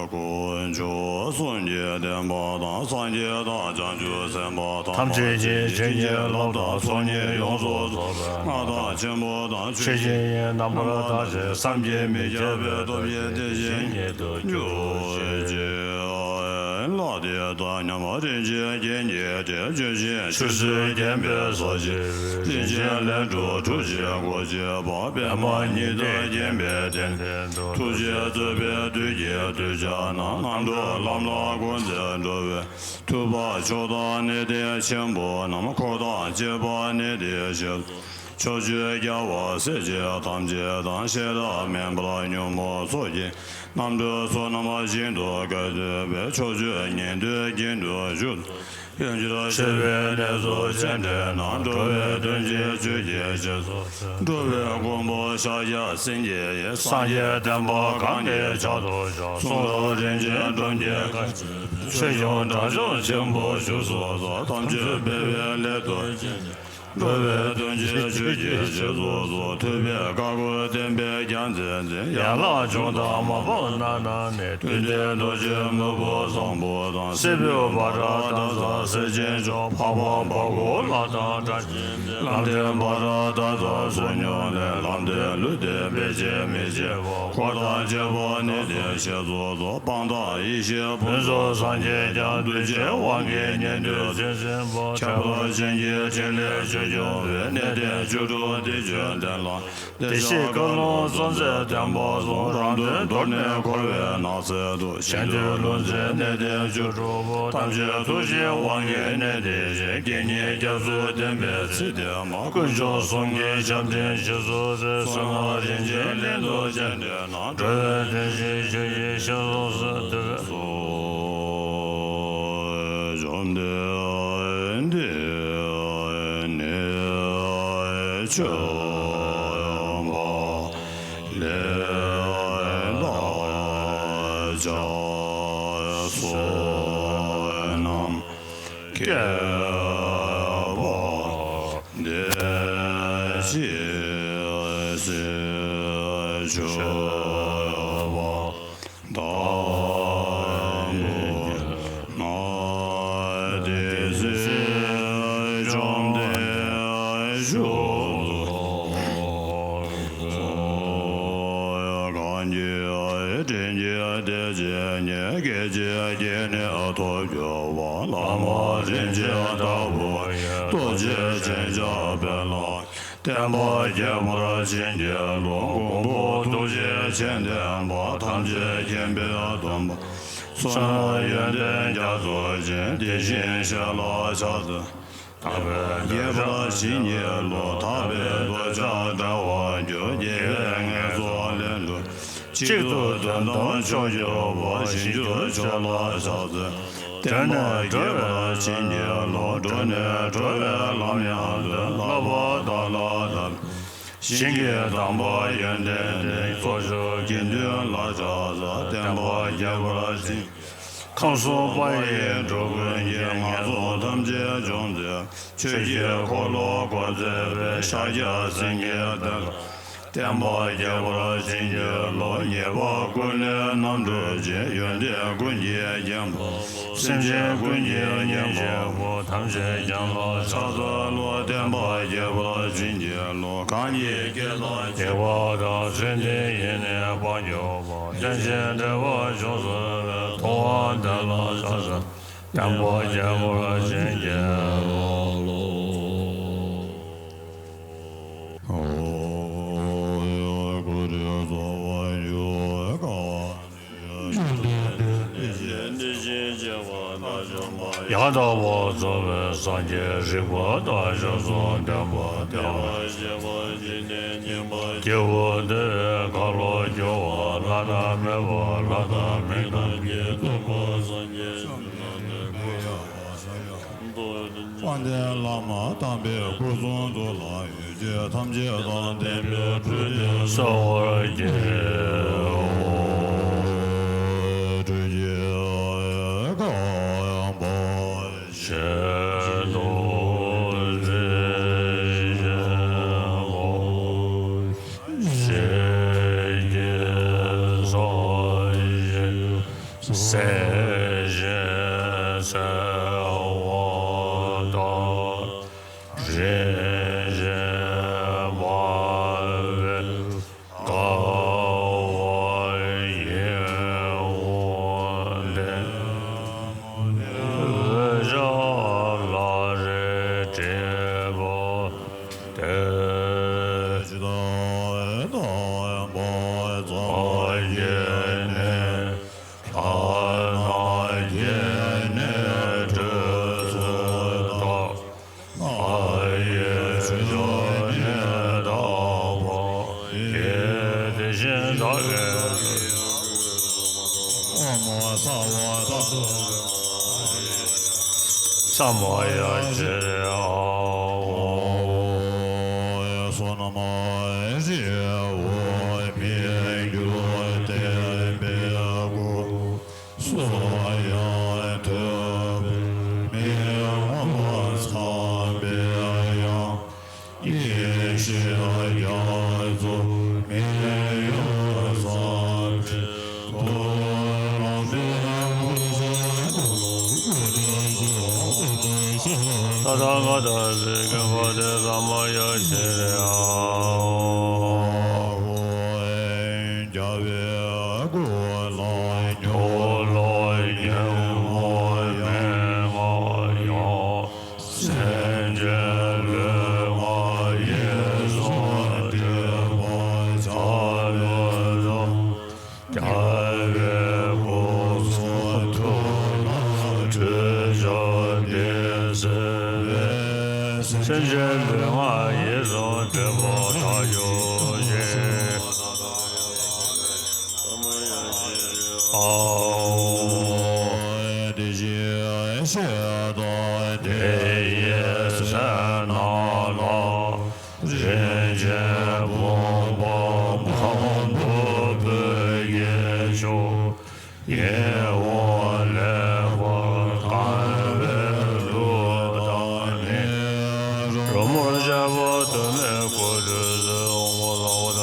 དཀོན་མཆོག་གསུམ་གྱི་བསྟན་པ་དང་། སངས་རྒྱས་དང་བྱང་ཆུབ་སེམས་དཔའ་ཐམས་ཅད་ཀྱིས། བྱིན་གྱིས་བརླབས་དང་ཚོགས་གཉིས་ཡོངས་སུ་རྫོགས་པའི། མངའ་བདག་ཆེན་པོ་དང་ཆོས་ཀྱི་དབྱིངས། རྣམ་པར་དག་ཅིང་བསམ་གྱིས་མི་ཁྱབ་པའི་སྟོབས་ཀྱིས། དེ་བཞིན་ཉིད་དུ་གྱུར་ཅིག། ལྷ་དེ་དག་མཉམ་རིན་ཆེན་རྒྱན་གྱིས་སྤྲས། ལྗོན་ཤིང་ཆུ་སེར་བརྒྱན་པའི་ས་གཞི། རིན་ཆེན་ལས་གྲུབ་གྲུ་བཞིས་བསྐོར་བཞུགས་པ། པདྨ་ཉི་ཟླས་བརྒྱན་པའི་གདན་སྟེང་དུ། ཐུགས་རྗེས་གཙོས་པའི་བདུད་ཀྱི་གདུལ་བྱ་རྣམས། རྣམ་གྲོལ་ལམ་ལ་བཀོད་མཛད་འགྲོ་བའི། ཐུབ་པ་མཆོག་དང་གནས་བརྟན་ཆེན་པོ་རྣམས། འཁོར་དང་བཅས་པ་གནས་དེར་གཤེགས་སུ། ཕྱོགས་བཅུའི་རྒྱལ་བ་སྲས་བཅས་ཐམས་ཅད་དང་། ཤེས་རབ་མེ་འབར་ཉོན་མོངས་ཚོགས་ཀྱི་རྣམ་གྲོལ་ཚོགས་རྣམས་ཞིང་དུ་བཀའ་སྩལ་པའི། ཕྱོགས་བཅུའི་ཉན་ཐོས་ཀྱི་འདུ་བྱེད་དུ། ཡང་ཕྱིར་གཤེགས་པའི་གནས་སུ་སྤྱན་འདྲེན་ན། འགྲོ་བའི་དོན་བྱེད་ཆོས་ཀྱི་རྗེས་སུ་འགྲོ་བའི་མགོན་པོ་ཤཱཀྱ་སེང་གེ་ཡིས། སངས་རྒྱས་བསྟན་པ་གང་གི་ཕྱག་ཏུ་བཞག་གསུང་རབ་རིན་ཆེན་སྒྲོམ་གྱི་ཁ་ཆེ་ཆོས་སྐྱོང་དགྲ་བཅོམ་ཆེན་པོ་བཞུགས་སུ་གསོལ། དམ་ཆོས་འཕེལ་བའི་སླད་དུ་སྤྱན་འདྲེན། འགྲོ་བའི་དོན་བྱེད་ཆོས་ཀྱི་རྗེས་སུ་འགྲོ། ཐུབ་པའི་བཀའ་བསྒོ་བསྟན་པའི་རྒྱལ་མཚན་འཛིན། ཡན་ལག་འཇོམས་དང་མ་བབས་རྣམ་སྣང་ནས། བདུད་སྡེ་གདོས་བཅས་དམོད་པ་བཟང་པོ་དང་། སྲད་བུའི་བྷ་དྲ་དྷ་རྩ་སེར་ཆེན་མཆོག་ཕག་པ་བ་གོ་ལ་དང་སྒྲ་ལམ་མཐིང་བྷ་དྲ་དྷ་རྩ་སོགས་ཉུང་ལས། ལམ་མཐིང་ལུས་ལྡན་དཔེ་བྱད་མི་ཕྱེད་པ། འཁོར་དང་བཅས་པ་གནས་དེར་གཤེགས་སུ་གསོལ། སྤང་དང་ཡེ་ཤེས་ཕུན་ཚོགས་སངས་རྒྱས་ཀྱང་། གདུལ་བྱའི་དབང་གིས་ཉན་ཐོས་བྱེད་བཞིན་པ། ཁྱད་པར་ཅན་གྱི་ཕྲིན་ལས་ཆོས་སྐྱོང་བའི། གནས་བརྟན་བཅུ་དྲུག་བདེ་སྤྱོད་ལྡན་ལ། བདེ་གཤེགས་བཀའ་ལུང་སྲོང་བཙན་སྡེ་པ་གསུམ། རང་དོན་དོར་ནས་འཁོར་བའི་ནགས་ཚལ་དུ། གཞན་དོན་ལུང་འཛིན་གནས་བརྟན་བཅུ་དྲུག་པོ། ཐམས་ཅད་ཐུགས་རྗེའི་དབང་གིས་གནས་དེ་བཞེངས། དགེ་བསྙེན་སྐྱབས་སུ་བསྟན་པའི་ཚིག་དེ་མ། དཀོན་མཆོག་གསུམ་གྱི་ཞབས་བརྟན་རྗེས་སུ་གསོལ། གསང་སྔགས་རིན་ཆེན་གླིང་དུ་སྤྱན་འདྲེན་ན། འགྲོ་བའི་དོན་བྱེད་ཆོས་ཀྱི་རྗེས་སུ་འགྲོ་བའི། བཅོམ་ལྡན་འདས་ནི་མཆོད་པ་ལས་བདག་ཅག་བསོད་ནམས་བསྐལ་པ་འདས་ཕྱིར་ ཞེས་བྱ་བ་དང་པོ་ན། དེ་ཚེ་བཅོམ་ལྡན་མཆོག་གིས་གང་གིས་དྲིན་གྱིས་དེ་བཞིན་ཉིད་སྐད་ཅིག་གིས་ནི་ཐོབ་གྱུར་པ། བླ་མ་རིན་ཆེན་ལྟ་བུ་ཡི་རྡོ་རྗེ་འཆང་ཞབས་པད་བླ་མ་བསྟན་པ་རྒྱས་པར་བྱིན་གྱིས་རློབས། མགོན་པོ་ཐུགས་རྗེ་ཆེ་ལྡན་པ། ཐམས་ཅད་མཁྱེན་པའི་སྟོན་པ། བསོད་ནམས་ཡོན་ཏན་རྒྱ་མཚོ་ཆེ། དེ་བཞིན་གཤེགས་ལ་ཕྱག་འཚལ། བསྟན་པ་རྒྱས་པར་བྱིན་གྱིས་རློབས། ཐར་པའི་གདུལ་བྱ་བདེ་བར་གྱུར། དགེ་བའི་ངན་སོང་ལས་འགྲོལ། གཅིག་ཏུ་དོན་དམ་མཆོག་གྱུར་པ། ཞིང་བཅུ་ཆོས་ལ་ཕྱག་འཚལ། བདེ་བར་རྒྱས་པར་བྱིན་གྱིས་རློབས། འགྲོ་ནས་གྲོལ་བའི་ལམ་ཡང་བསྟན། བསླབ་པ་དག་ལ་དད། ཞིང་གི་དམ་པ་ཡོན་ཏན་ལྡན། ཚོགས་མཆོག་དགེ་འདུན་ལ་ཕྱག་འཚལ། བསྟན་པ་རྒྱས་པར་བྱིན། ཁམས་གསུམ་དཔལ་ཡེ་འགྲོ་ཀུན་གྱི། ངན་སོང་ཐམས་ཅད་སྦྱོང་མཛད། ཆོས་ཀྱི་འཁོར་ལོ་བསྐོར་མཛད་པའི། ཤཱཀྱ་སེང་གེ་བསྟན་ལ། བསྟན་པ་རྒྱས་པར་བྱིན་གྱིས་རློབས། ཉེས་པ་ཀུན་ལས་རྣམ་གྲོལ་ཅིང་། ཡོན་ཏན་ཀུན་གྱིས་བརྒྱན་པ། སེམས་ཅན་ཀུན་གྱི་སྙིང་རྗེ་བོ། ཐམས་ཅད་ཀྱང་ལ་ཕྱག་འཚལ་ལོ། བསྟན་པ་རྒྱས་པར་བྱིན་གྱིས་རློབས། གང་ཉིད་སྐྱེ་དང་འཆི་བ་དང་། ཚུལ་འདི་ཡིས་ནི་སྤང་གྱུར་པ། རྟེན་ཅིང་འབྲེལ་བར་འབྱུང་སྲིད་པའི། ཐུབ་དབང་ལྡན་ལ་ཕྱག་འཚལ། བསྟན་པ་རྒྱས་པར་བྱིན་གྱིས་རློབས། ཡང་དག་པར་རྫོགས་པའི་སངས་རྒྱས་རིག་པ་དང་བྱང་སེམས་ལྡན་པ། བདེ་བ་སྐྱེ་བོ་བདེ་བའི་ཁ་ལོ་སྒྱུར་བ། བླ་ན་མེད་པ་ལྷ་དང་མི་རྣམས་ཀྱི་སྟོན་པ་སངས་རྒྱས་བཅོམ་ལྡན་འདས་ཀྱི་དཔལ་ལྡན་བླ་མ་དམ་པའི་སྐུ་གསུང་ཐུགས་ལ་ཡོད་ཅེས་ཐམས་ཅད་དང་ལྡན་པའི་འཕྲོད་བསྟེན་གསོལ་བར་བགྱིའོ། སྤྲུལ་གྱི་བཀའ་དབང་པོ་ཆེ་རྡོ་རྗེ་ཞིང་ཆེན་གྱི་སངས་རྒྱས་སྲས་ཀྱི་ཚེ་དབང་དང་། རིན་ཆེན་སྨྲ་བའི་བཀའ་དབང་ཡིད་འོང་ལྡན། འོད་འཇམ་ལ་རེ་སྤྲིན་པ་སྟེ། ཇི་ལྟར་དམ་པ་སངས་རྒྱས་ནས། ལྷ་རྣམས་ཀྱིས་ནི་ཁྲོས་སུ་བཏབ། ལྷ་ཡི་ཆོས་ནི་དག་པ་ཡིས། དེ་བཞིན་བདག་གིས་ཨོཾ་ས་བ་ཏྭ། ས་མ་ཡ་ཤྲཱི་ཨཱཿཧཱུྃ། བསོད་ནམས་རི་བོ་མི་འགྱུར་བརྟན་པའི་སྐུ། གསུང་དབྱངས་ཐོས་པའི་མི་མངོན་པར་མཚན་པའི་དབྱངས། ཡེ་ཤེས་རྒྱ་མཚོ་མི་གཡོ་བསམ་འཕེལ་དོན་ལམ་པའི་སྐུ་གསུང་ཐུགས་ལ་གུས་པས་ཕྱག་འཚལ་ལོ། ཏདྱ་ཐཱ་ག་ཏ་སི་མཁྱེན་པ་སྟེ། ས་མ་ཡ་ཤྲཱི་ཨཱཿཧཱུྃ། རྒྱལ་བའི་སྐུ་ལ་སྙོབ་ལ་ཉོན་མོངས་མི་མངའ་ཡང་། སེམས་ཅན་ལུས་ངག་ཡིད་གསུམ་སྒྲིབ་པ་ཆ་ལུགས་དང་། རྒྱལ་བའི་སྐུ་གསུང་ཐུགས་ལ་ཁྲོས་ཆགས་ཏེ་གཟིར་བས། སེམས་ཅན་ལུས་ངག་ཡིད་གསུམ་སྒྲིབ་པ་དག་གྱུར་ཅིག། ཨཱཿཧཱུྃ། དེ་བཞིན་གཤེགས་པ་དེ་ཡི་སྲས་རྣམས་ལ། རིན་ཆེན་བུམ་པ་མང་པོ་ཕུལ་གྱིས་ཆོག། ཡིད་འོང་ལེགས་པར་གང་བའི་གླུ་དང་ནི། རོལ་མོ་རྒྱས་པ་དུ་མས་བསྐོར་ཏེ་གཟིར། ཨོཾ་ས་བ་ཏྭ།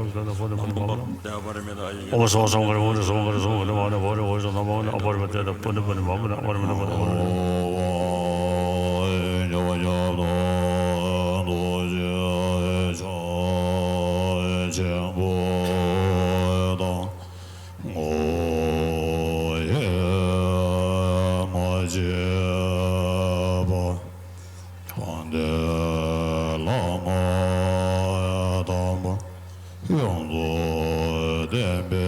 པ་རི་མི་ཏ་ཨ་ཡི་ཨོ་སོ་སོ་ག་རི་མོ་རི་སོ་ག་རི་སོ་ག་རི་མ་ན་བ་རི་ཝ་རི་སོ་ན་མ་ན་ཨ་པ་རི་མི་ཏ་ད་པུ་ནི་པུ་ནི་མ་པུ་ནི་ཨ་པ་རི་མི་ཏ་པུ་ནི་པུ་ནི། ཁྱབ་བདག་རྡོ་རྗེ་འཆང་ཆེན་པོ་དང་། ངོ་བོ་ཡེ་མ་བྱས་པ། དང་ལྡན་བླ་མ་དམ་པ། ཡོངས་རྫོགས་བསྟན་པའི་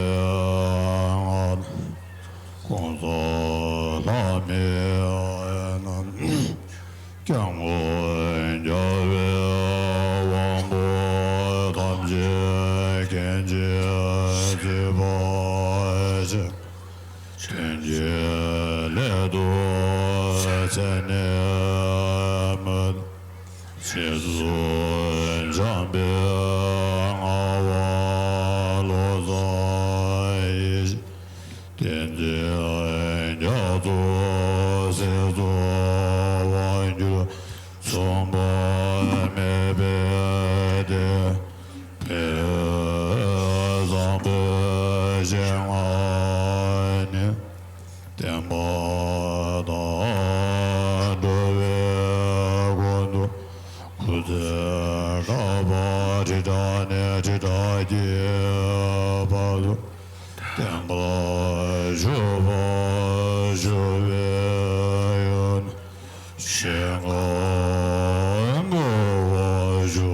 མངའ་བདག། ༸གོང་ས་ལྷ་མིའི་རྣམ་སྐྱབས་མགོན་རྒྱལ་བའི་དབང་པོ་ཐམས་ཅད་མཁྱེན་ཅིང་གཙོས་པ་ཆེ། ཆོས་ཀྱི་སླད་དུ་མཚན་ནས་མི་འདའ། རྗེ་བཙུན་འཇམ་དཔལ་ངག་དབང་བློ་བཟང་ཡེ་ཤེས། བསྟན་འཛིན་རྒྱ་མཚོ་སྲིད་མཚོ་དབང་གྱུར་མཚུངས་པ་མེད་པའི་གདེང་། དཔལ་བཟང་པོའི་སྤྱན་སྔར་ནས། བསྟན་པ་དང་འགྲོ་བའི་དོན་དུ། སྐུ་ཚེ་བསྐལ་པ་ཁྲི་ཕྲག་ནས་ཁྲི་ཕྲག་གི་བར་དུ། བརྟན་པར་བཞུགས་པར་ཞུ་བའི་ཡོན། ཞིང་ཁམས་མགོན་པོ་ཞུ།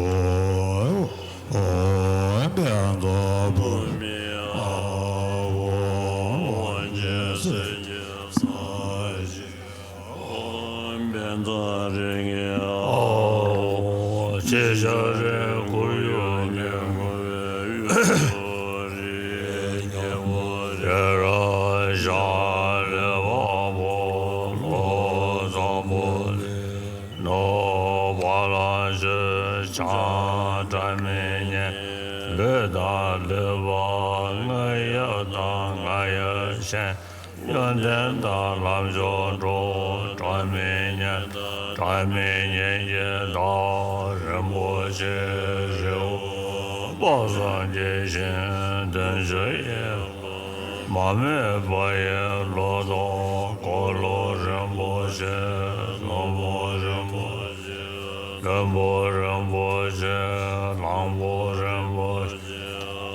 ཨོཾ་བཛྲ་བྷཱུ་མི་ཨཱཿཧཱུྃ། ཨོཾ་ཇི་སྲིད་ཀྱི་ས་གཞི། ཨོཾ་བཛྲ་རེ་ངེ་ཨཱཿཧཱུྃ། ཨོཾ་ཤེ་ཤ་རེ་ཁོར་ཡུག་ཉེ་འཁོར་བའི་ཡུལ་དུ་རིགས་ཉེ་འཁོར་རེ་ར་ཤ་ལེ་བ་བོ་ལོ་བཟང་པོ་ལེ། ནོ་བ་ལ་ཤུ་ཆ་སྒྲ་མི་སྙན། ལུས་དང་ལུས་པ་རྔ་ཡབ་དང་རྔ་ཡབ་ཆེན། ཡོན་ཏན་དང་ལམ་མཆོག་འགྲོ། སྒྲ་མི་སྙན་དང་སྒྲ་མི་སྙན་གྱི་བདག་རིན་པོ་ཆེ་རི་བོ་དཔག་བསམ་གྱི་ཞིང་བདུན་ཅུ་ཡི། མ་རྨོས་པ་ཡི་ལོ་ཏོག་འཁོར་ལོ་རིན་པོ་ཆེ། ལྷུན་པོ་རིན་པོ་ཆེ། ལྷུན་པོ་རིན་པོ་ཆེ། གླང་པོ་རིན་པོ་ཆེ།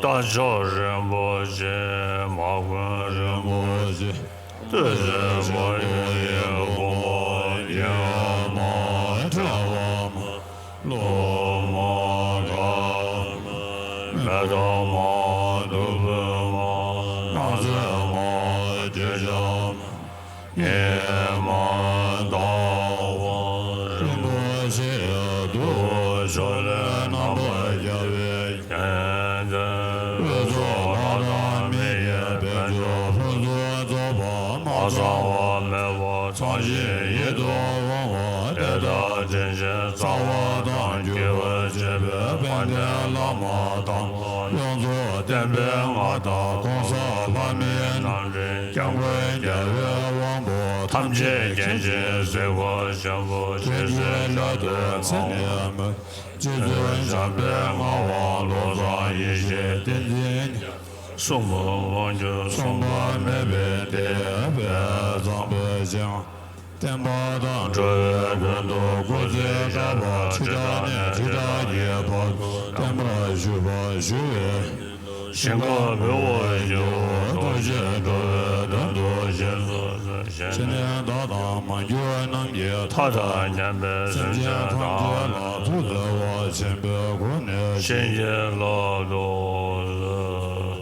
རྟ་མཆོག་རིན་པོ་ཆེ། མ་རྐུན་རིན་པོ་ཆེ། བདུད་རྩི་འབར་བའི་གོ་འཕང་། ཉི་མ་བཀྲ་བ་མ། ལོ་མ་དགའ་མ། མེ་ཏོག་མ། བདུག་སྤོས་མ། སྣང་སྲིད་མ། གོས་ཆེན་མ། ཉི་མ་ཟླ་བ་རིན་པོ་ཆེ་དུ། ཕྱོགས་ལས་རྣམ་པར་རྒྱལ་བའི་གདན་འདིར། འོད་ཚོགས་ལྷ་དང་མི་ཡི་དཔལ་འབྱོར་ཕུན་སུམ་ཚོགས་པ། མ་ཚང་བ་མེད་པ། ཚངས་ཞིང་ཡིད་དུ་འོང་བ། དེ་དག་དྲིན་ཅན་རྩ་བ་དང་། གུས་པར་བྱེད་པའི་དཔལ་ལྡན་བླ་མ་དམ་པ། ཡོངས་རྫོགས་བསྟན་པའི་མངའ་བདག ༸གོང་ས་ལྷ་མིའི་རྣམ་འདྲེན། སྐྱབས་མགོན་རྒྱལ་བའི་དབང་པོ་ཐམས་ཅད་མཁྱེན་ཅིང་གཟིགས་པ་ཆེན་པོ། རྗེ་བཙུན་ཞབས་པད་མཚན་ནས་མི། རྗེ་བཙུན་འཇམ་དཔལ་ངག་དབང་བློ་བཟང་ཡེ་ཤེས་བསྟན་འཛིན། གསུང་འབུམ་དབང་སྒྱུར་མཚུངས་པ་མེད་པའི་དེ། དཔལ་བཟང་པོའི་སྤྱན་སྔར། བསྟན་པ་དང་འགྲོ་བའི་དོན་དུ་སྐུ་ཚེ་བསྐལ་པ་ཁྲི་ཕྲག་ནས་ཁྲི་ཕྲག་གི་བར་དུ་བརྟན་པར་བཞུགས་པར་ཞུ་བའི། ཞིང་ཁམས་བོད་དབུས་ཀྱི་འོག་ཐུགས་རྗེས་འགྲོ་བའི་དོན་དུ་ཞིང་དུ་གསོལ། བྱས་ནས་བདག་དང་མ་གྱུར་ནམ་མཁའི་མཐའ་དང་མཉམ་པའི་སེམས་ཅན་ཐམས་ཅད་ལ་ཐུགས་བརྩེ་བ་ཆེན་པོའི་སྒོ་ནས་བྱིན་གྱིས་བརླབ་ཏུ་གསོལ།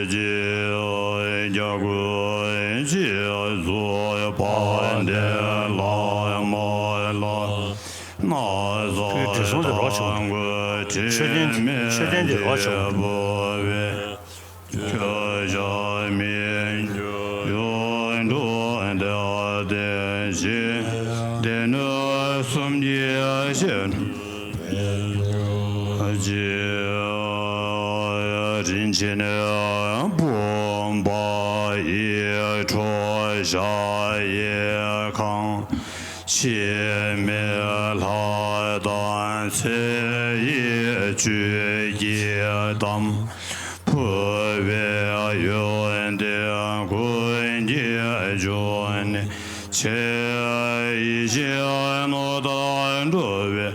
ཀྱི་རྒྱལ་ཀུན་གྱི་གཙོ་བོ་དཔལ་ལྡན་བླ་མ་ལ། ན་བཟའ་དྲིན་ཆེན་མཆོད་རྟེན་དེ་རོགས་བྱུང་། ཆོས་རྒྱལ་མིན་གྱི་ཡོན་ཏན་དེ་ལྟར་བསྟན་ཅིང་སྡེ་སྣོད་གསུམ་གྱི་ཞལ་ཅིག། རིན་ཆེན་སྤུངས་པ་ཡི་ཁྲོད་ཞལ་གྱི་ཁང་། འཆི་མེད་ལྷ་དང་ཚེ་ཡི་བཅུད་ཀྱིས་གཏམས། ཕུལ་བའི་ཡོན་ཏན་ཀུན་གྱི་འབྱུང་གནས་ཆེ། ཡིད་བཞིན་ནོར་ལྟར་འགྲོ་བའི་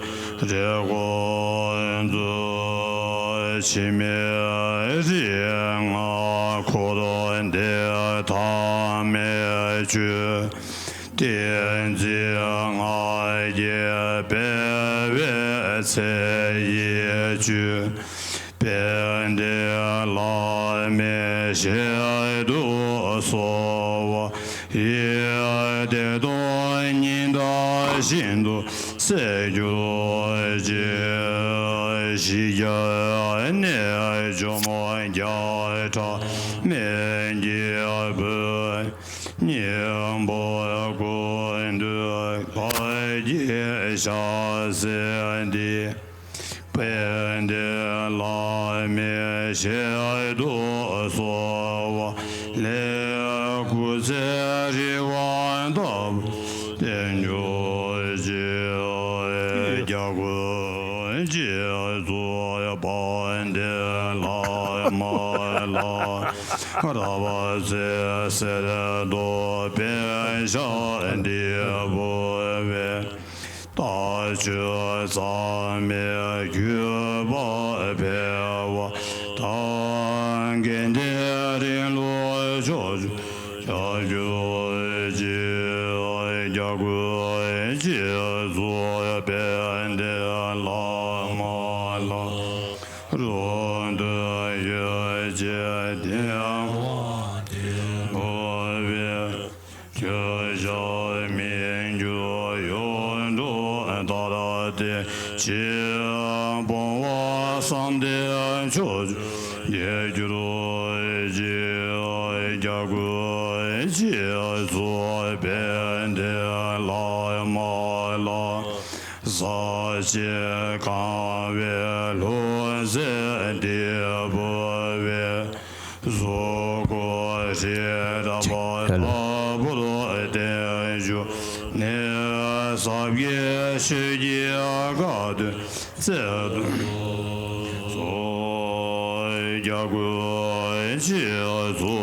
རེ་སྐོང་མཛོད། འཆི་མེད་རིག་སྔགས་འཁོར་ལོ་འདི་ཐ་མའི་སྤྱོད། ཏིང་འཛིན་ལྔ་བརྒྱའི་སྤེལ་བའི་ཚེ་ཡི་བཅུད། དཔལ་ལྡན་བླ་མའི་ཞལ་དུ་གསོལ་བ་ཡི། བདེ་སྟོང་ཉི་ཟླ་བཞིན་དུ་གསལ་གྱུར་ཅིག། ཞི་རྒྱས་རྣལ་འབྱོར་མོ་བརྒྱ་ཕྲག་སྨན་གྱི་བུ། སྙིང་པོ་ཀུན་ཏུ་དགའ་བའི་ཞལ་ཟས་འདི། དཔལ་ལྡན་བླ་མའི་ཞལ་དུ་གསོལ་བ་ལས། སྐུ་ཚེ་རིང་བ་ལྟ་བུ་བརྟན་གྱུར་ཅིག། རྒྱལ་ཀུན་གྱི་གཙོ་བོ་དཔལ་ལྡན་བླ་མ་ལ། རབ་བརྩེ་གསེར་མདོག་པད་ཞགས་འདི་འབུལ་བའི། ལྟ་སྤྱོད་གཙང་མའི་བརྒྱུད་པ་འཕེལ་བ་དང་། དགེ་ལྡན་རིང་ལུགས་ཕྱོགས་བཅུར་ཁྱབ་གྱུར་ཅིག། རྒྱལ་ཀུན་གྱི་གཙོ་བོ་དཔལ་ལྡན་བླ་མ་ལ། རོགས་དང་ཡོན་གྱི་ལྡན་པ་འདི་འབུལ་བའི། འགྱུར་བག་མི་འགྱུར་ཡོངས་གྲོལ་ལྟར་བརྟན་ཅིང་། སྤོང་བ་བསམ་གཏན་ཕྱོགས་བཅུར་རྒྱས་གྱུར་ཅིག། རྒྱལ་ཀུན་གྱི་གཙོ་བོ་དཔལ་ལྡན་བླ་མ་ལ། ཟག་བཅས་གང་བའི་ལྷུང་བཟེད་འདི་འབུལ་བའི། གཟུགས་སྐུ་རིགས་དྲུག་པ་ལྟ་བུར་བརྟན་བཞུགས་ནས། ཟབ་རྒྱས་ཆོས་ཀྱི་བཀའ་དོན་སྩལ་དུ་གསོལ། རྒྱལ་ཀུན་གྱི་གཙོ་བོ་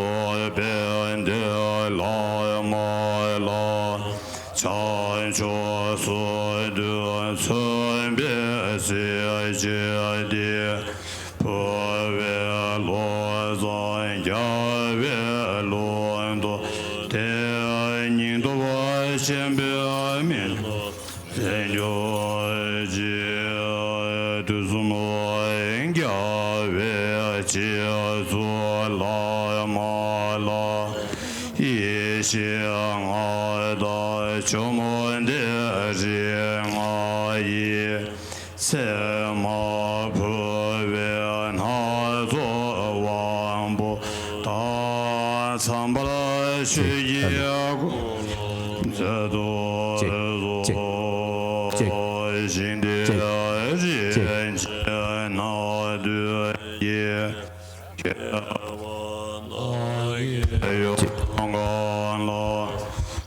དཔལ་ལྡན་བླ་མ་ལ། བྱང་ཕྱོགས་སུ་འདོད་མཚོན་པའི་གཟི་བརྗིད་འདི། འཕོ་བའི་བློ་བཟང་རྒྱལ་བའི་ལུང་རྟོགས་ཏེ། སྙིང་སྟོབས་ཆེན་པོའི་མི་ལ་གསན་གྱུར་ཅིག། དུས་གསུམ་རྒྱལ་བའི་སྤྱི་གཙུག་བླ་མ་ལ། ཡེ་ཤེས་མངའ་བདག་ཇོ་མོ་འདི་རིགས་ལྔ་ཡི། མཚན་མ་ཕུལ་བའི་སྣ་ཚོགས་དབང་པོ་དང་། འཚམས་པར་ཆོས་ཀྱི་འཁོར་ལོ་མཛད་དུ་གསོལ། ཞིང་འདིར་རིན་ཆེན་སྣ་བདུན་གྱི། ཁྱད་པར་སྣ་བརྒྱའི་ཡོངས་གང་ལ།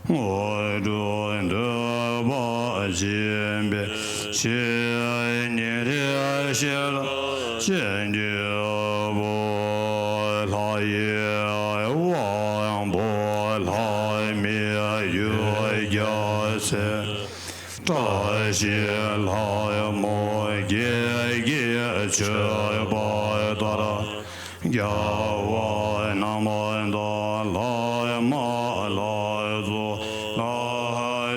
དངོས་གྲུབ་འདོད་པ་སྦྱིན་པའི་ཕྱིར། ཉིན་རེ་ཞལ་ལག་སྤྱན་གྱི་བུ། ལྷ་ཡི་དབང་པོ་ལྷ་མིའི་ཡུལ་རྒྱལ་མཚན། བཀྲ་ཤིས་ལྷ་མོ་བརྒྱད་ཀྱིས་མཆོད་པ་ལྟར། རྒྱལ་བ་རྣམས་དང་བླ་མ་ལ་སྩོལ་ལ།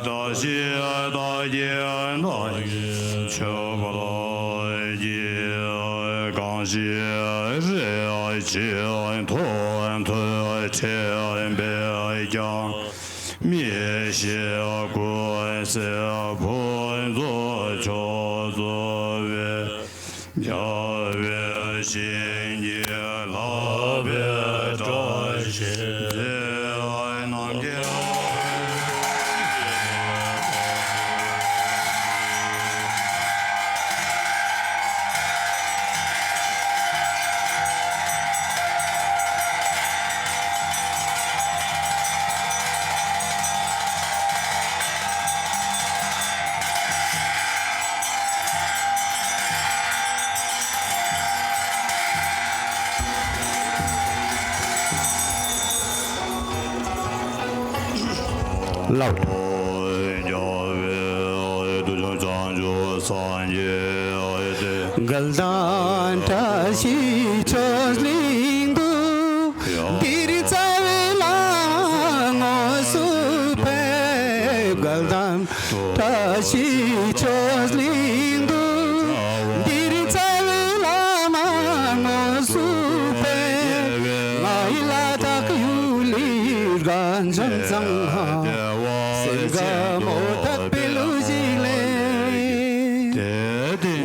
བཀྲ་ཤིས་རྟགས་བརྒྱད་བདག་གིས་མཆོད་པར་བགྱི། གང་ཞིག་རིན་ཆེན་ཐོབ་ ཕྲད་པས་ཀྱང་མི་ཤིགས་ཀུན་གསལ་ཕུན་ཚོགས་མཆོག་སྩོལ་བའི། རྒྱལ་བའི་བྱིན་གྱིས་བརླབས་པའི་བཀྲ་ཤིས་རྗེ་རྣམ་རྒྱལ། ལགས། དགའ་ལྡན་བཀྲ་ཤིས་ཆོས་གླིང་དུ། འདིར་རྩ་བའི་བླ་མ་དངོས་སུ་ཕེབས། དགའ་ལྡན་བཀྲ་ཤིས་ཆོས་གླིང་དུ། འདིར་རྩ་བའི་བླ་མ་དངོས་སུ་ཕེབས། ང་ཡི་ལ་དྭགས་ཡུལ་ལི་རྒན་གཞོན་ཚང་མ། སེམས་དགའ་མོ་ཐད་པའི་གླུ་ཞིག་ལེན།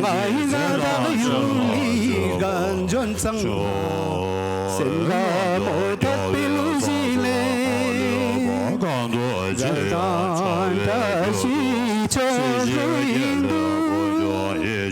ང་ཡི་ལ་དྭགས་ཡུལ་ལི་རྒན་གཞོན་ཚང་མ། སེམས་དགའ་མོ་ཐད་པའི་གླུ་ཞིག་ལེན། དགའ་ལྡན་བཀྲ་ཤིས་ཆོས་གླིང་དུ།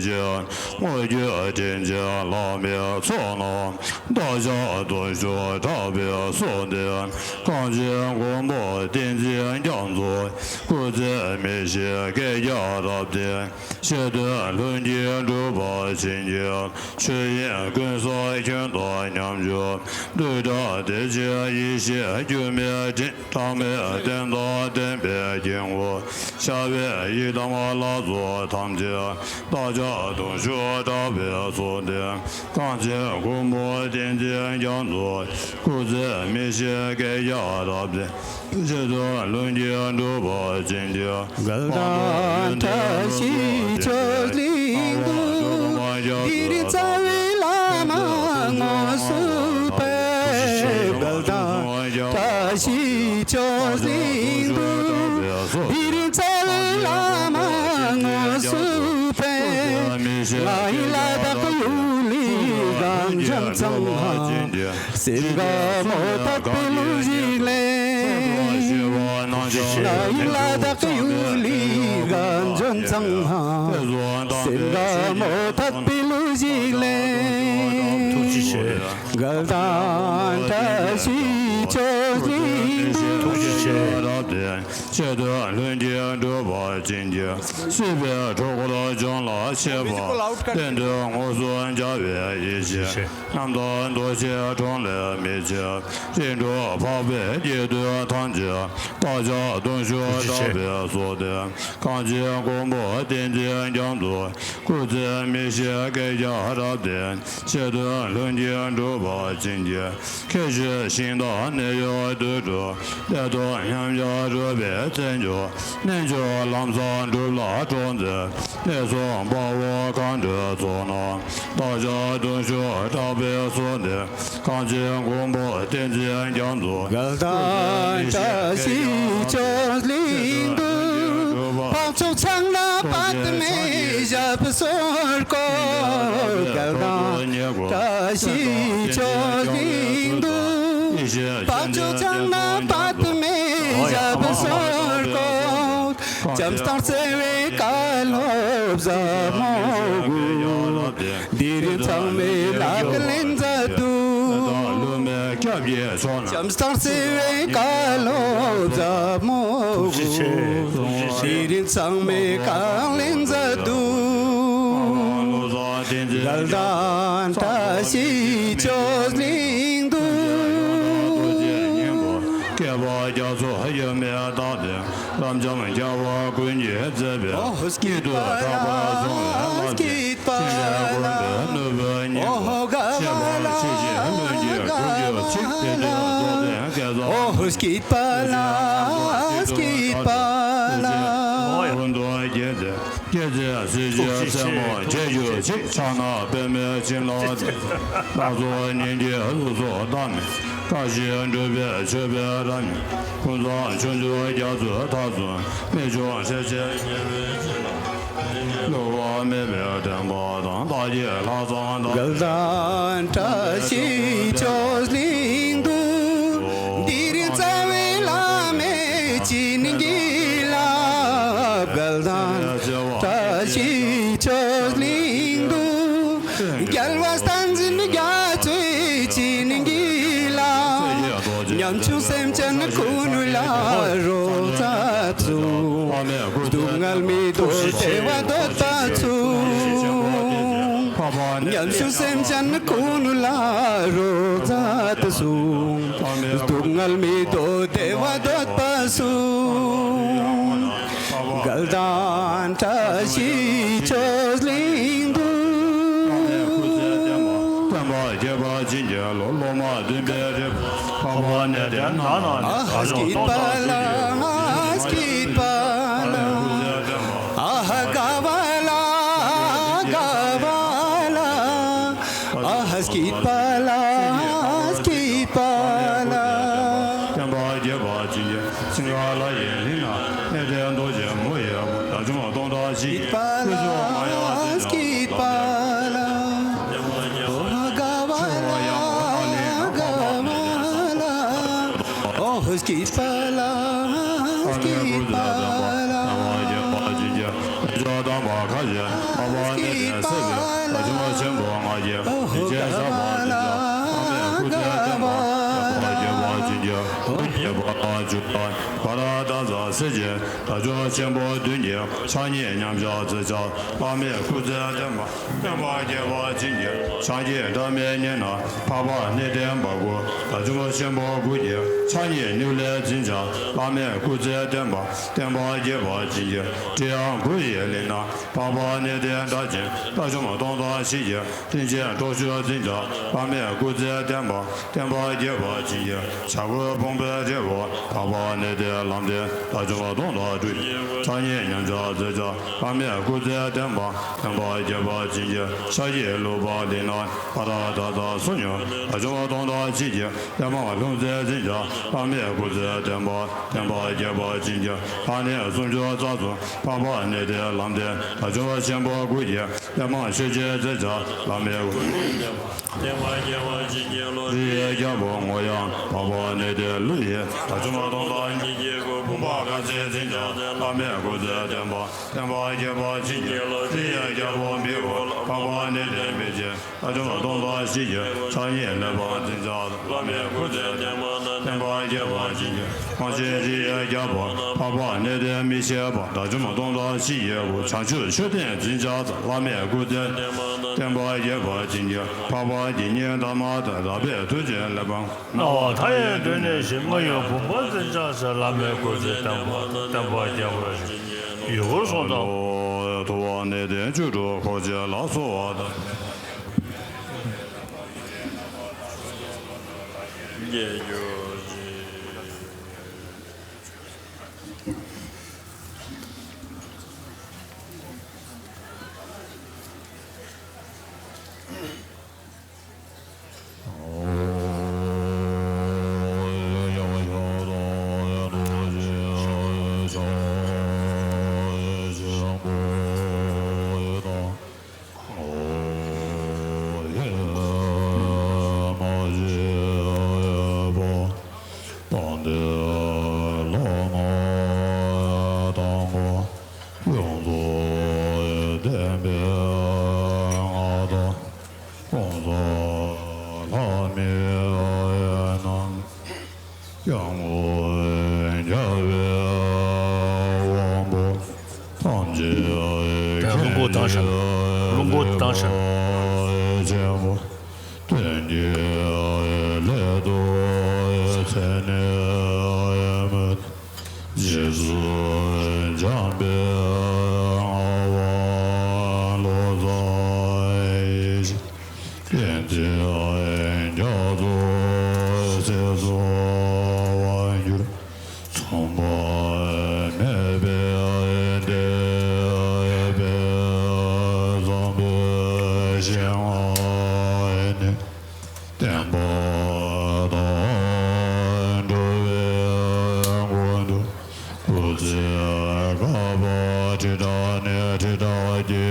དངོས་བརྒྱུད་དྲིན་ཅན་བླ་མའི་ཚོགས་རྣམས། བདག་ཅག་དུང་ཕྱུར་གྲགས་པའི་གསུང་ལྡན། གངས་ཅན་མགོན་པོ་བསྟན་འཛིན་རྒྱ་མཚོ། སྐུ་ཚེ་མི་ཤིགས་བསྐལ་བརྒྱར་རབ་བརྟན། ཆེ་བསྟོད་ལྷུན་གྱིས་གྲུབ་པར་བྱིན་གྱིས། ཆོས་དབྱིངས་ཀུན་གསལ་ཁྱོད་དང་མཉམ་བཞུགས། བདུད་དགྲ་སྡེ་བཞིའི་ཡེ་ཤེས་སྒྱུ་མའི་སྤྲིན། གྲངས་མེད་བསྟན་དང་བསྟན་པའི་དཀྱིལ་འཁོར། ཤར་བའི་ཡི་དམ་ལྷ་ཚོགས་ཐམས་ཅད། བདག་ཅག་དུང་ཕྱུར་གྲགས་པའི་གསུང་ལྡན། གངས་ཅན་མགོན་པོ་བསྟན་འཛིན་རྒྱ་མཚོ། སྐུ་ཚེ་མི་ཤིགས་བསྐལ་བརྒྱར་རབ་བརྟན། ཆེ་བསྟོད་ལྷུན་གྱིས་གྲུབ་པར་བྱིན་གྱིས། དགའ་ལྡན་བཀྲ་ཤིས་ཆོས་གླིང་དུ། འདིར་རྩ་བའི་བླ་མ་དངོས་སུ་ཕེབས། དགའ་ལྡན་བཀྲ་ཤིས་ཆོས་གླིང་དུ། འདིར་རྩ་བའི་བླ་མ་དངོས་སུ་ཕེབས། ང་ཡི་ལ་དྭགས་ཡུལ་ལི་རྒན་གཞོན་ཚང་མ། སེམས་དགའ་མོ་ཐད་པའི་གླུ་ཞིག་ལེན། ང་ཡི་ལ་དྭགས་ཡུལ་ལི་རྒན་གཞོན་ཚང་མ། སེམས་དགའ་མོ་ཐད་པའི་གླུ་ཞིག་ལེན། ཐུགས་རྗེ་ཆེ། དགའ་ལྡན་བཀྲ་ཤིས་ཆོས་གླིང་དུ། ཐུགས་རྗེ་ཆེ། ཆེ་བསྟོད་ལྷུན་གྱིས་གྲུབ་པར་བྱིན་གྱིས། སྲིད་པའི་འཁྲུལ་འཁོར་ལྗོངས་ལ་ཆས་པ། བདེན་དོན་དངོས་སུ་འཆར་བའི་ཡེ་ཤེས། རྣམ་དག་རྡོ་རྗེའི་གྲོང་ལས་མི་ཕྱེད། རིགས་དྲུག་འཕགས་པའི་རྒྱལ་བསྟན་ཐམས་ཅད། བདག་ཅག་དུང་ཕྱུར་གྲགས་པའི་གསུང་ལྡན། གངས་ཅན་མགོན་པོ་བསྟན་འཛིན་རྒྱ་མཚོ། སྐུ་ཚེ་མི་ཤིགས་བསྐལ་བརྒྱར་རབ་བརྟན། ཆེ་བསྟོད་ལྷུན་གྱིས་གྲུབ་པར་བྱིན་གྱིས། ཁྱེད་ཆོས་ཞིང་དང་ནད་གཡོག་དུད་འགྲོ། བདེ་སྟོབས་མཉམ་གཞག་རོལ་པའི་རྩེད་འཇོ། རྣལ་འབྱོར་ལམ་བཟང་སྒྲུབ་ལ་གྲོགས་མཛད། ལེགས་སོ་དཔའ་བོ་མཁའ་འགྲོའི་ཚོགས་རྣམས། བདག་ཅག་དུང་ཕྱུར་གྲགས་པའི་གསུང་ལྡན། གངས་ཅན་མགོན་པོ་བསྟན་འཛིན་རྒྱ་མཚོ། དགའ་ལྡན་བཀྲ་ཤིས་ཆོས་གླིང་དུ། འཕགས་མཆོག་ཕྱག་ན་པདྨའི་ཞབས་སོར་བཀོད། དགའ་ལྡན་བཀྲ་ཤིས་ཆོས་གླིང་དུ། འཕགས་མཆོག་ཕྱག་ན་པདྨའི་ཞབས་སོར་བཀོད། བྱམས་དང་བརྩེ་བའི་བཀའ་སློབ་ཟབ་མོ་དགོས། དེ་རིང་ཚང་མས་ལག་ལེན་མཛད་འདུག། བྱམས་དང་བརྩེ་བའི་བཀའ་སློབ་ཟབ་མོ་དགོས། དེ་རིང་ཚང་མས་ལག་ལེན་མཛད་འདུག། དགའ་ལྡན་བཀྲ་ཤིས་ཆོས་གླིང་དུ། བསྐལ་པ་རྒྱ་མཚོ་ཡོལ་མེད་དག་ལྡན། རབ་འབྱམས་རྒྱལ་བ་ཀུན་གྱི་མཛད་པའི། ཉིད་དུ་གྲགས་པ་བཟང་བའི་བླ་མ། ཕྲིན་ལས་མགོན་པོའི་ནུས་པའི་སྙིང་པོ། ཤེས་པ་ཆེ་ཞིང་ལྷུན་གྱིས་གྲུབ་པའི་ཚིག། དེ་དུས་རྫོགས་ལྡན་བསྐལ་བཟང་ཕྲིན་ལས་མགོན་པོའི་ནུས་པའི་སྙིང་པོ། ཀུན་ཏུ་རྒྱས་ཏེ་རྒྱལ་སྲས་སྲས་ཀྱི་སྲས་མོ་བརྒྱད་ཅུ་གཅིག། ཕྱག་ན་པདྨའི་བྱིན་རླབས་ལ་སོགས་སྙིང་རྗེའི་གཟུགས་སོགས་བདག་མེད། བཀའ་བཞིན་སྒྲུབ་པའི་མཆོད་པའི་རབ་ཀུན་བཟང་ཆོས་འབྱུང་རྒྱ་མཚོའི་མཐར་སོན་རྨད་བྱུང་སྲས་བཅས་བསླུ་བ་མེད་པའི་བསྟན་པ་དང་། བདག་གི་ལྷག་བསམ་དང་། དགའ་ལྡན་བཀྲ་ཤིས་ཆོས་གླིང་དུ། འདིར་རྩ་བའི་བླ་མའི་བྱིན་གྱིས་བརླབས། དགའ་ལྡན་བཀྲ་ཤིས་ཆོས་གླིང་དུ། རྒྱལ་བ་བསྟན་འཛིན་རྒྱ་མཚོའི་བྱིན་གྱིས་བརླབས། ཉམ་ཆུང་སེམས་ཅན་ཀུན་ལ་རོགས་མཛད་གསུངས། སྡུག་བསྔལ་མི་འདོད་བདེ་བ་འདོད་པ་གསུངས། ཉམ་ཆུང་སེམས་ཅན་ཀུན་ལ་རོགས་མཛད་གསུངས། སྡུག་བསྔལ་མི་འདོད་བདེ་བ་འདོད་པ་གསུངས། དགའ་ལྡན་བཀྲ་ཤིས་ཆོས་གླིང་དུ། སྟོན་པ་རྒྱས་པར་བྱིན་གྱིས་རློབས། སློབ་མ་འདུན་པའི་རིགས། འཕགས་པ་གནས་བརྟན་ནང་ན་ནི། ཨ་ཧ་སྐྱིད་པ་ལ། ཨ་ཧ་སྐྱིད་པ་ལ། ཨ་ཧ་དགའ་བ་ལ། དགའ་བ་ལ། ཨ་ཧ་སྐྱིད་པ་ལ། ཨ་ཧ་སྐྱིད་པ་ལ། སྟོན་པ་རྒྱས་པར་བྱིན་གྱིས། སིང་ག་ལ་ཡི་གླིང་ན་གནས་བརྟན་རྡོ་རྗེ་མོ་ཡི་དབང་པོ། དགྲ་བཅོམ་སྟོང་ཕྲག་བཞི་ཡི་སྐུ་གཟུགས་མ་ཡལ་འཛིན་ཅིང་། དགའ་བ་ལ། དགའ་བ་ལ། ཨོ་ཧོ་སྐྱིད་པ་ལ། སྐྱིད་པ་ལ། ལྗོན་དང་པ་ཁ་ཡི་འཕགས་པ་གནས་བརྟན་སྲས་ཀྱི་དགྲ་བཅོམ་ཆེན་པོ་ལྔ་ཡི་ཡེ་ཤེས་ཟབ་པ་འཛིན་པ། བླ་མའི་སྐུ་ཚེ་བརྟན་པ། སྟོན་པ་རྒྱས་པར་བྱིན་གྱིས་རློབས། པ་ལ་དག་ས་སྲས་ཀྱི་དགྲ་བཅོམ་ཆེན་པོ་བདུན་གྱི་ཕྱག་གཉིས་མཉམ་གཞག་རྩེ་གཅིག་བླ་མའི་སྐུ་ཚེ་བརྟན་པ། སྟོན་པ་རྒྱས་པར་བྱིན་གྱིས་ཕྱག་གཉིས་འདྲ་མིན་བསྙེན་ན། འཕགས་པ་གནས་བརྟན་བར་སྐོར་དགྲ་བཅོམ་ཆེན་པོ་དགུ་གི་ཕྱག་གཉིས་གཉིས་ལས་འཛིན་བྱ། བླ་མའི་སྐུ་ཚེ་བརྟན་པ། སྟོན་པ་རྒྱས་པར་བྱིན་གྱིས་ཀྲི་ཡ་དགུ་ཡི་གླིང་ན། འཕགས་པ་གནས་བརྟན་དགྲ་བཅོམ་དགྲ་བཅོམ་སྟོང་ཕྲག་བཞི་ཡི་གླིང་ཆེན་སྟོབས་ཤུགས་འཛིན་བྱ། བླ་མའི་སྐུ་ཚེ་བརྟན་པ། སྟོན་པ་རྒྱས་པར་བྱིན་གྱིས་བྱ་རྒོད་ཕུང་པོའི་རི་བོ། འཕགས་པ་གནས་བརྟན་ལམ་བརྟན་དགྲ་བཅོམ་སྟོང་ཕྲག་དྲུག་ཡི་ཕྱག་གཉིས་མཉམ་གཞག་རྩེ་གཅིག་བླ་མའི་སྐུ་ཚེ་བརྟན་པ། སྟོན་པ་རྒྱས་པར་བྱིན་གྱིས་ཤར་གྱི་ལུས་འཕགས་གླིང་ན། པ་ཏྲ་ཏ་ཏ་སོ་ཉུལ་དགྲ་བཅོམ་སྟོང་ཕྲག་གཅིག་གི་གླེགས་བམ་ལྷུང་བཟེད་འཛིན་བྱ། བླ་མའི་སྐུ་ཚེ་བརྟན་པ། སྟོན་པ་རྒྱས་པར་བྱིན་གྱིས་ལྷ་གནས་སུམ་ཅུ་རྩ་གསུམ། འཕགས་པ་གནས་བརྟན་ལམ་བརྟན་དགྲ་བཅོམ་ཆེན་པོ་དགུ་ཡི་གླེགས་བམ་ཤེར་ཕྱིན་འཛིན་བྱ། བླ་མའི་སྐུ་ཚེ་བརྟན་པ། སྟོན་པ་རྒྱས་པར་བྱིན་གྱིས་རློབས། རིའི་རྒྱལ་པོ་ངོ་ཡང་འཕགས་པ་གནས་བརྟན་ཀླུ་ཡི་དགྲ་བཅོམ་སྟོང་ཕྲག་གཉིས་ཀྱི་སྐུ། བུམ་པ་དཀར་ཟས་འཛིན་བྱ། བླ་མའི་སྐུ་ཚེ་བརྟན་པ། སྟོན་པ་རྒྱས་པར་བྱིན་གྱིས་རློབས། རིའི་རྒྱལ་པོ་བེའུ་འཕགས་པ་གནས་བརྟན་བེ་ཅོན་དགྲ་བཅོམ་སྟོང་ཕྲག་བཞི་ཡི་ཕྱག་གཉིས་གླེགས་བམ་འཛིན་བྱ། བླ་མའི་སྐུ་ཚེ་བརྟན་པ། སྟོན་པ་རྒྱས་པར་བྱིན་གྱིས་རྨ་ཆེན་རིའི་རྒྱལ་པོ་འཕགས་པ་གནས་བརྟན་མི་ཤེས་པ་དགྲ་བཅོམ་སྟོང་ཕྲག་བཞི་ཡི་སྐུ། བྱང་ཆུབ་མཆོད་རྟེན་འཛིན་བྱ་ཚེ། བླ་མའི་སྐུ་ཚེ་བརྟན་པ། སྟོན་པ་རྒྱས་པར་བྱིན་གྱིས་འཕགས་པ་དགེ་བསྙེན་དྷརྨ་ཏེ་རཀྵའི་མཐུ་ཆེན་གླེགས་བམ། སྣང་བ་མཐའ་ཡས་སྡུག་བསྔལ་ཞི། སྔར་ཡང་བུམ་པ་འཛིན་བྱ་ཚེ། བླ་མའི་སྐུ་ཚེ་བརྟན་པ། སྟོན་པ་རྒྱས་པར་བྱིན་གྱིས་ཡུལ་འཁོར་སྲུང་དང་། ཐུབ་པ་གནས་བརྟན་བཅུ་དྲུག་འཁོར་བཅས་ལ་གསོལ་བ་འདེབས། ཡོངས་སུ་ལྡན་པའི་མངའ་བདག་ཀུན་བཟང་ལྷ་མིའི་སྣང་། སྐྱབས་མགོན་རྒྱལ་བའི་དབང་པོ་ཐམས་ཅད་ད་རླུང་བུ་བཏང་ཤག་རླུང་བུ་བཏང་ཤག་ཆེན་པོ། དོན་གྱི་སླད་དུ་མཚན་ནས་སྨོས། རྗེས་སུ་འཇམ་པའི་དབང་བློ་བཟང་ཡེ་ཤེས། བསྟན་འཛིན་རྒྱ་མཚོ་ཚེ་བསོད་དབང་གྱུར། མཚུངས་པ་མེད་པའི་བསྟན་པའི་བཟང་པོའི་ཞིང་ཁམས་ནས། བསྟན་པ་དར་ ཁྲི་ཕྲག་ནས་ཁྲི་ཕྲག་གི་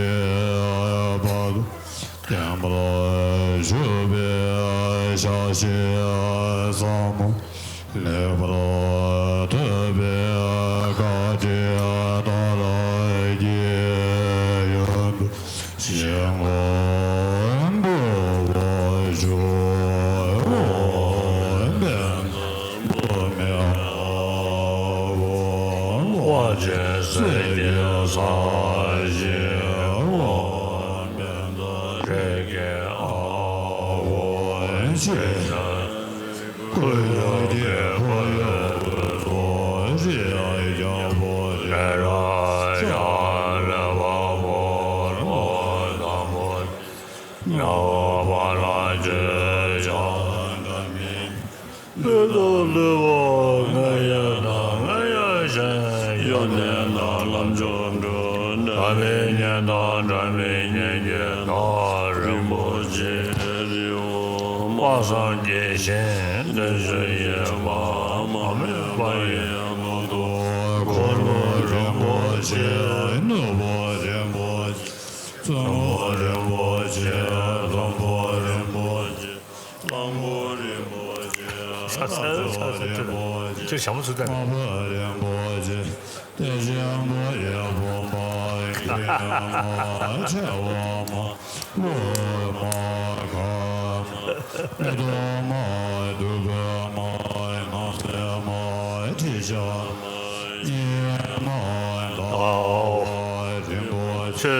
བར་དུ་བརྟན་པར་བཞུགས་པའི་ཞལ་ཤེས་ཟབ་མོ། ལེགས་པར་ཐོས་པའི་བཀའ་དྲིན་ལྟར་རྒྱས་ཡོན་ཏན་ཞིང་ཁམས་འགྲུབ་པར་ཤོག། ཨོཾ་ཕཊ་ས་ཏྭ་ཨཱཿཧཱུྃ། ཨོཾ་ཨ་ཏི་སེ་ཏེ་ས་ཞེས་ཨོཾ་ཕཊ་ས་རེ་ཀེ་ཨཱཿཧཱུྃ། ཨོཾ་ཤེ་ཤ་ཀུ་ཡ་ཀེ་ཀུ་ཡ་ཀུ་སོ་ཤི་ཡ་ཡ་བོ་རེ་ར་ཡ་ལ་བ་བོ་ལོ་དང་བོ་ཉ་བ་བ་ལ་ཇེ་ཇ་འདྲ་མི་ལུས་དང་ལུས་པ་ང་ཡ་དང་ང་ཡ་ཞན་ཡོན་ཏན་དང་ལམ་མཆོག་འགྲུབ། འདྲ་མི་གཉེན་དང་འདྲ་མི་གཉེན་གྱི་བདག་རིན་པོ་ཆེ་རི་བོ་དམར་སངས་རྒྱས་ཞིང་བརྟན་བཞུགས་ཡོད་པ་མ་སྨད་པ་ཡི་ལོ་ཏོག་འཁོར་ལོ་རིན་པོ་ཆེ་ནོར་བུ་རིན་པོ་ཆེ་བཙུན་མོ་རིན་པོ་ཆེ་ལྷུན་པོ་རིན་པོ་ཆེ་གླང་པོ་རིན་པོ་ཆེ་ལྷ་མཆོག་རིན་པོ་ཆེ་དམག་དཔོན་རིན་པོ་ཆེ་བདེ་ཆེན་པོ་ཡི་བུམ་པ་མཁལ་མ་མཆེ་བ་མ་ལུས་མ་མཁལ་མ་མེ་ཏོག་མ་བདུག་སྤོས་མ་ནགས་ཚལ་མ་དྲི་ཆབ་མ་གཉེར་མ་ཟླ་བ་རིན་པོ་ཆེ་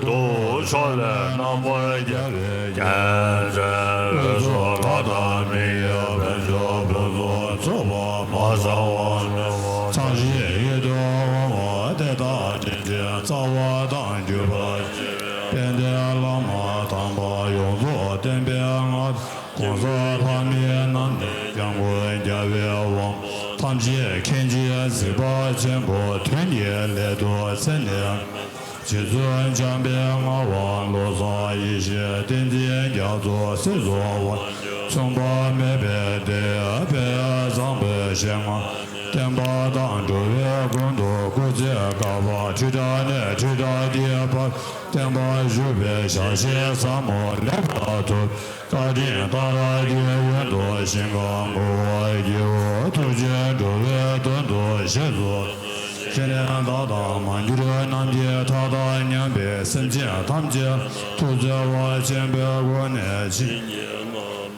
དུག་མཆོག་ལས་རྣམ་པར་རྒྱལ་བའི་རྒྱལ་མཚན་འོད་སྲུང་ལྷ་དང་མི་ཡི་དཔལ་འབྱོར་ཕུན་སུམ་ཚོགས་པ་མ་ཚང་བ་མེད་པ་ཚངས་ཞིང་ཡིད་དུ་འོང་བ་དེ་དག་དྲིན་ཅན་རྩ་བ་དང་བརྒྱུད་པ་ཆེ་བའི་དཔལ་ལྡན་བླ་མ་དམ་པ་ཡོངས་རྫོགས་བསྟན་པའི་མངའ་བདག་གོང་ས་ལྷ་མིའི་རྣམ་འདྲེན་སྐྱབས་མགོན་རྒྱལ་བའི་དབང་པོ་ཐམས་ཅད་མཁྱེན་ཅིང་གཟིགས་པ་ཆེན་པོ་དོན་གྱི་སླད་དུ་ཚེ་ནས་རྗེ་བཙུན་འཇམ་དཔལ་ངག་དབང་བློ་བཟང་ཡེ་ཤེས་བསྟན་འཛིན་རྒྱ་མཚོ་སྲིད་གསུམ་དབང་ཕྱུག་མཚུངས་པ་མེད་པའི་དེ་དཔལ་བཟང་པོའི་ཞལ་སྔ་བསྟན་པ་དང་འགྲོ་བའི་མགོན་དུ་སྐུ་ཚེ་བསྐལ་པ་ཁྲི་ཕྲག་ནས་ཁྲི་ཕྲག་གི་བར་བརྟན་པར་བཞུགས་པའི་ཞལ་ཤེས་ཟབ་མོ་ལེགས་པར་ཐོབ། བཀའ་དྲིན་ལྟར་རྒྱས་ཡོན་ཏན་ཞིང་ཁམས་འགྲུབ་པར་བགྱིའོ། ཐུགས་རྗེས་འགྲོ་བའི་དོན་དུ་གཤེགས་སུ་གསོལ། སྤྱན་རས་གཟིགས་དང་མ་གྱུར་ནམ་མཁའི་མཐའ་དང་མཉམ་པའི་སེམས་ཅན་ཐམས་ཅད་ཐུགས་བརྩེ་བ་ཆེན་པོའི་སྒོ་ནས་བྱིན་གྱིས་བརླབ་ཏུ་